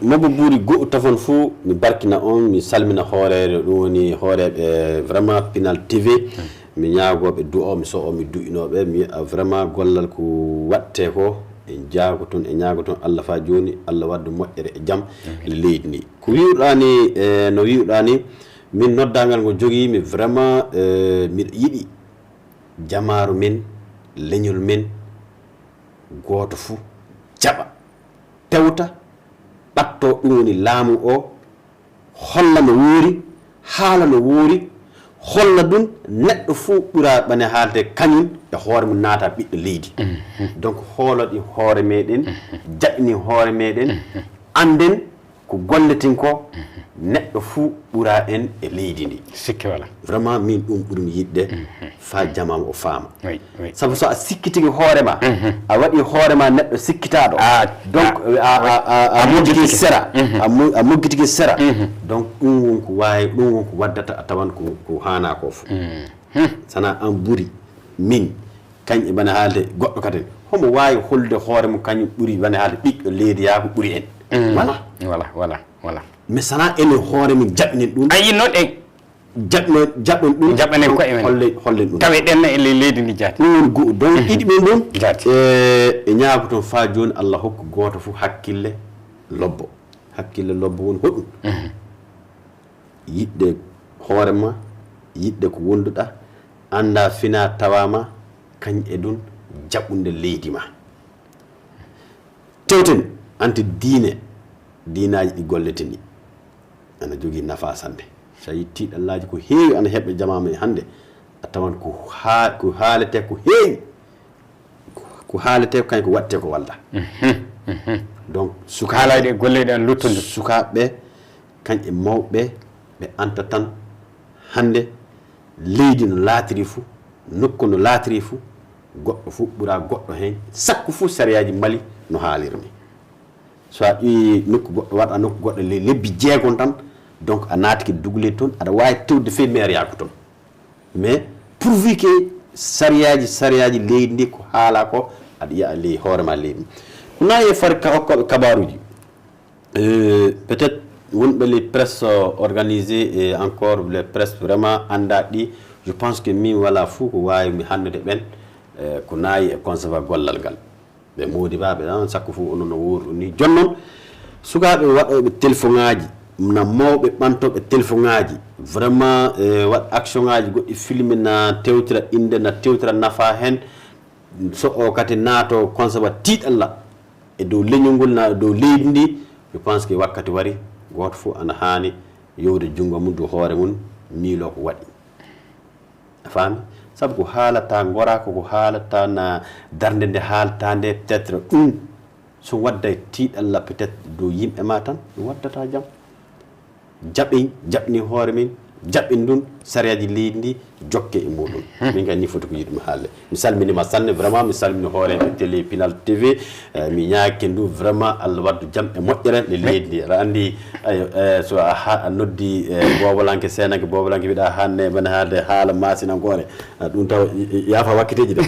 Mabo buuri go'o tafon fuu mi barkina on mi salmina hooreere ɗum woni hooreeɓe vraiment Pinal TV. Mi ñaagooɓe du'o mi so'o mi du'inooɓe mi wi'a vraiment gollal ko waɗtee ko en jaago toon e ñaago toon Allah faa jooni Allah waddu moƴƴere e jam e leydi ndi. Ko wi'uɗaa ni e no wi'uɗaa ni min noddaangal ngo jogiimi vraiment miɗo yiɗi jamaaru men leñol men gooto fuu jaɓa, tewta, ɓatto, ɗum woni laamu o, holla no woori, haala no woori, holla ɗum neɗɗo fof ɓura ɓane haalde kañum e hoore mum naata ɓiɗɗo leydi. Donc hooloɗi hoore meɗen, jaɓini hoore meɗen, annden ko golletin ko, neɗɗo fof ɓura en e leydi ndi. Sikke wala. Vraiment min ɗum ɓurmi yiɗde, fa jamaama o faama. Oui, oui. Sabu so a sikkitiki hoore ma, a waɗi hoore ma neɗɗo sikkitaaɗo. Ah, donc ah, a, a, a, a a moggitiki moggitiki. Sera. A mo- a moggitiki sera. Donc ɗum won ko waawi, ɗum won ko waddata a tawan ko, ko haanaa ko fof. Sana an ɓuri min, kañ e bane haalde goɗɗo kadi. Homo waawi holde hoore mum kañum ɓuri bane haalde ɓiɗɗo leydi yaa ko ɓuri en. Voilà. Voilà, voilà, voilà. Mais sana enen hoore min jaɓinen ɗum. A yinno ɗen. Jaɓno, jaɓen ɗum. Jaɓanen koye men. Holle, hollen ɗum. Tawe ɗen e ley leydi ndi jaati. Ɗum woni go'o. Donc ɗiɗi ɓen ɗum. Jaati. E, e ñaago toon faa jooni Allah hokku gooto fof hakkille lobbo. Hakkille lobbo woni hoɗum? Yiɗde hoore ma, yiɗde ko wonduɗa, annda fina tawa ma, kañ e ɗum jaɓunde leydi ma. Tewten, ante diine, diinaaji ɗi golleten ɗi, ana jogii nafaa sanne. So a yii tiiɗallaaji ko heewi ana heɓa jamaama e hannde, a tawan ko haa-, ko haaletee ko heewi, ko haaletee ko kañ ko waɗetee ko walda. Donc, sukaaɓe, haalaaji ɗi e golleeji ɗi ana luttondir. Sukaaɓe ɓe, kañ e mawɓe ɓe, ɓe anta tan hannde leydi no laatiri fu, nokku no laatiri fu, goɗɗo fu ɓura goɗɗo heen, sakko fu sariyaaji Mali no haaliri ni. So a ƴeewi nokku goɗɗo, waɗa nokku goɗɗo le-, lebbi jeegom tan, donc a naatike dugu leydi toon, aɗa waawi tewde fee maire yaako toon. Mais pourvu que sariyaaji, sariyaaji leydi ndi ko haalaa ko, aɗa yiya ley hoore ma leydi ndi. Ko nayi e far ka hokkooɓe kabaaruuji. Euh, peut-être wonɓe les presses organisées et encore les presses vraiment anndaa ɗi, je pense que min wala fuu ko waawi mi hanndude ɓen, euh, ko nayi e conserva gollal ngal. Ɓe moodibaaɓe ɗan, sakko fof onon no wooru ni. Jooni noon, sukaaɓe waɗooɓe telefoŋaaji, na mawɓe ɓantooɓe telefoŋaaji, vraiment, euh, waɗ actionŋaaji goɗɗi, filme na tewtira innde, na tewtira nafaa heen, so o kadi naato conserva tiiɗalla e dow leñol ngol na dow leydi ndi, je pense que wakkati wari, gooto fof ana haani yowde junngo mum dow hoore mum, miiloo ko waɗi. A faami? Sabu ko haalata ngora, ko, ko haalata na darnde nde haalata nde, peut-être ɗum so wadday tiiɗalla peut-être dow yimɓe ma tan, ɗum waddata jam. Jaɓen, jaɓni hoore min, jaɓen ɗum, sariyaaji leydi ndi, jokke e muɗum. Min kadi ni foti ko yiɗmi haalde. Mi salminiima sanne, vraiment, mi salmini hooreeɓe télé Pinal T V. Eh, mi ñaagike ndu, vraiment, Allah waddu jam e moƴƴere nde leydi ndi. Aɗa anndi, ayo, eh, so a ha-, a noddi, eh, Boobolanke, Seenanke, Boobolanke, mbiɗa hannde, mbeɗa haalde haala maasinankoore. Ah, ɗum taw, i-, i-, yaafa wakkiteeji de.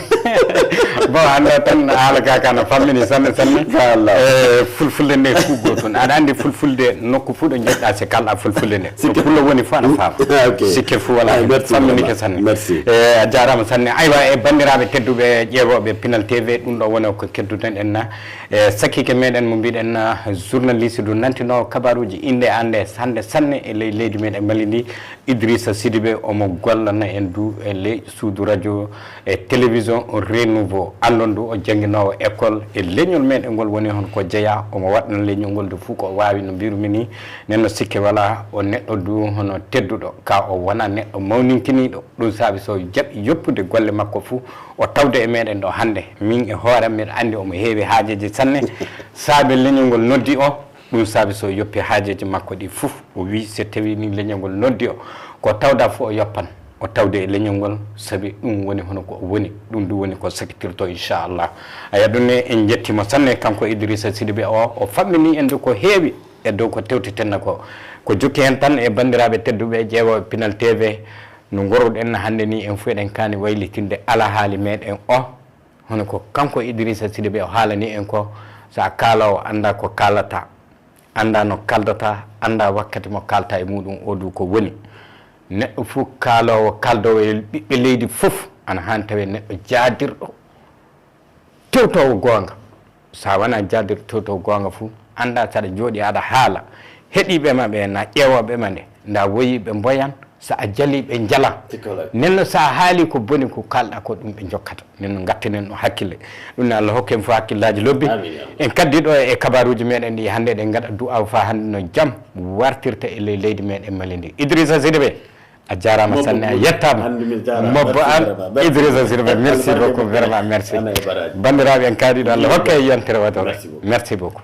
Bon, hannde tan haala ka kana fammini sanne, sanne. Machallah. Eh, fulfulde nde fof gotum. Aɗa anndi fulfulde nokku fof ɗo njeɗɗa, si kalɗa fulfulde nde. Sikke. To pullo woni fof ana faama. Ah, ok. Sikke fof wala. Ah, merci, famminike vraiment. Sanne. Merci. Eh, a jaaraama sanne. Aywa, e banndiraaɓe tedduɓe ƴeewooɓe Pinal T V, ɗum ɗo woni ko kedduɗen en na. E sakiike meɗen mo mbiɗen na journaliste du nantinoowo kabaruuji innde annde hannde sanne e ley leydi meɗen Mali ndi, Idrissa Sidibé, omo gollana en du e ley suudu radio e télévision Renouveau. Anndon du o jannginoowo école e leñol meɗen ngol woni hon ko jeyaa, omo waɗna leñol ngol du fof ko o waawi no mbirumi ni. Nden no sikke wala, o neɗɗo du hono tedduɗo, ka o wona neɗɗo mawninkiniiɗo. Ɗum saabi so jaɓi yoppude golle makko fof, o tawde e meɗen ɗo hannde. Min e hooram mbiɗa anndi omo heewi haajeeji sanne. Saabe leñol ngol noddi o, ɗum saabi so yoppi haajeeji makko ɗi fof. O wi so tawi ni leñol ngol noddi o, ko tawda fof o yoppan. O tawde e leñol ngol, sabi ɗum woni hono ko o woni. Ɗum du woni ko sakitirto, inchallah. Aya ɗum ne, en njettima sanne kanko Idrissa Sidibé o, o fammini en du ko heewi e dow ko tewtitenna ko. Ko jokki hen tan e banndiraaɓe tedduɓe ƴeewooɓe Pinal T V, no ngorruɗen hannde ni, en fof eɗen kaani waylitinde alahaali meɗen o. Hono ko kanko Idrissa Sidibé o haalani en ko, so a kaaloowo annda ko kaalata, annda no kaaldata, annda wakkati mo kaalta e muɗum o du ko woni. Neɗɗo fof kaaloowo, kaaldoowo e ɓiɓɓe leydi fof, ana haani tawe neɗɗo jaadirɗo, tewtoowo goonga. So a wonaa jaadirɗo tewtoowo goonga fof, annda so aɗa jooɗi aɗa haala, heɗiiɓe ma ɓe na ƴeewooɓe ma nde, nda woyi ɓe mboyan, So a jali ɓe njala. Nenno so a haali ko boni ko kalɗa ko ɗum ɓe jokkata. Nenno ngattinen ɗum hakkille. Ɗum ne Allah hokke en fof hakkillaaji lobbi. En kaddi ɗo e kabaruuji meɗen ɗi hannde eɗen ngaɗa du'aaw fa hannde no jam wartirta e ley leydi meɗen Mali ndi. Idrissa Sidibé, a jaaraama sanne, a yettaama. Mobbo an, Idrissa Sidibé, merci beaucoup, vraiment merci. Banndiraaɓe, en kaadi ɗo Allah hokke e yontere waɗore. Merci beaucoup.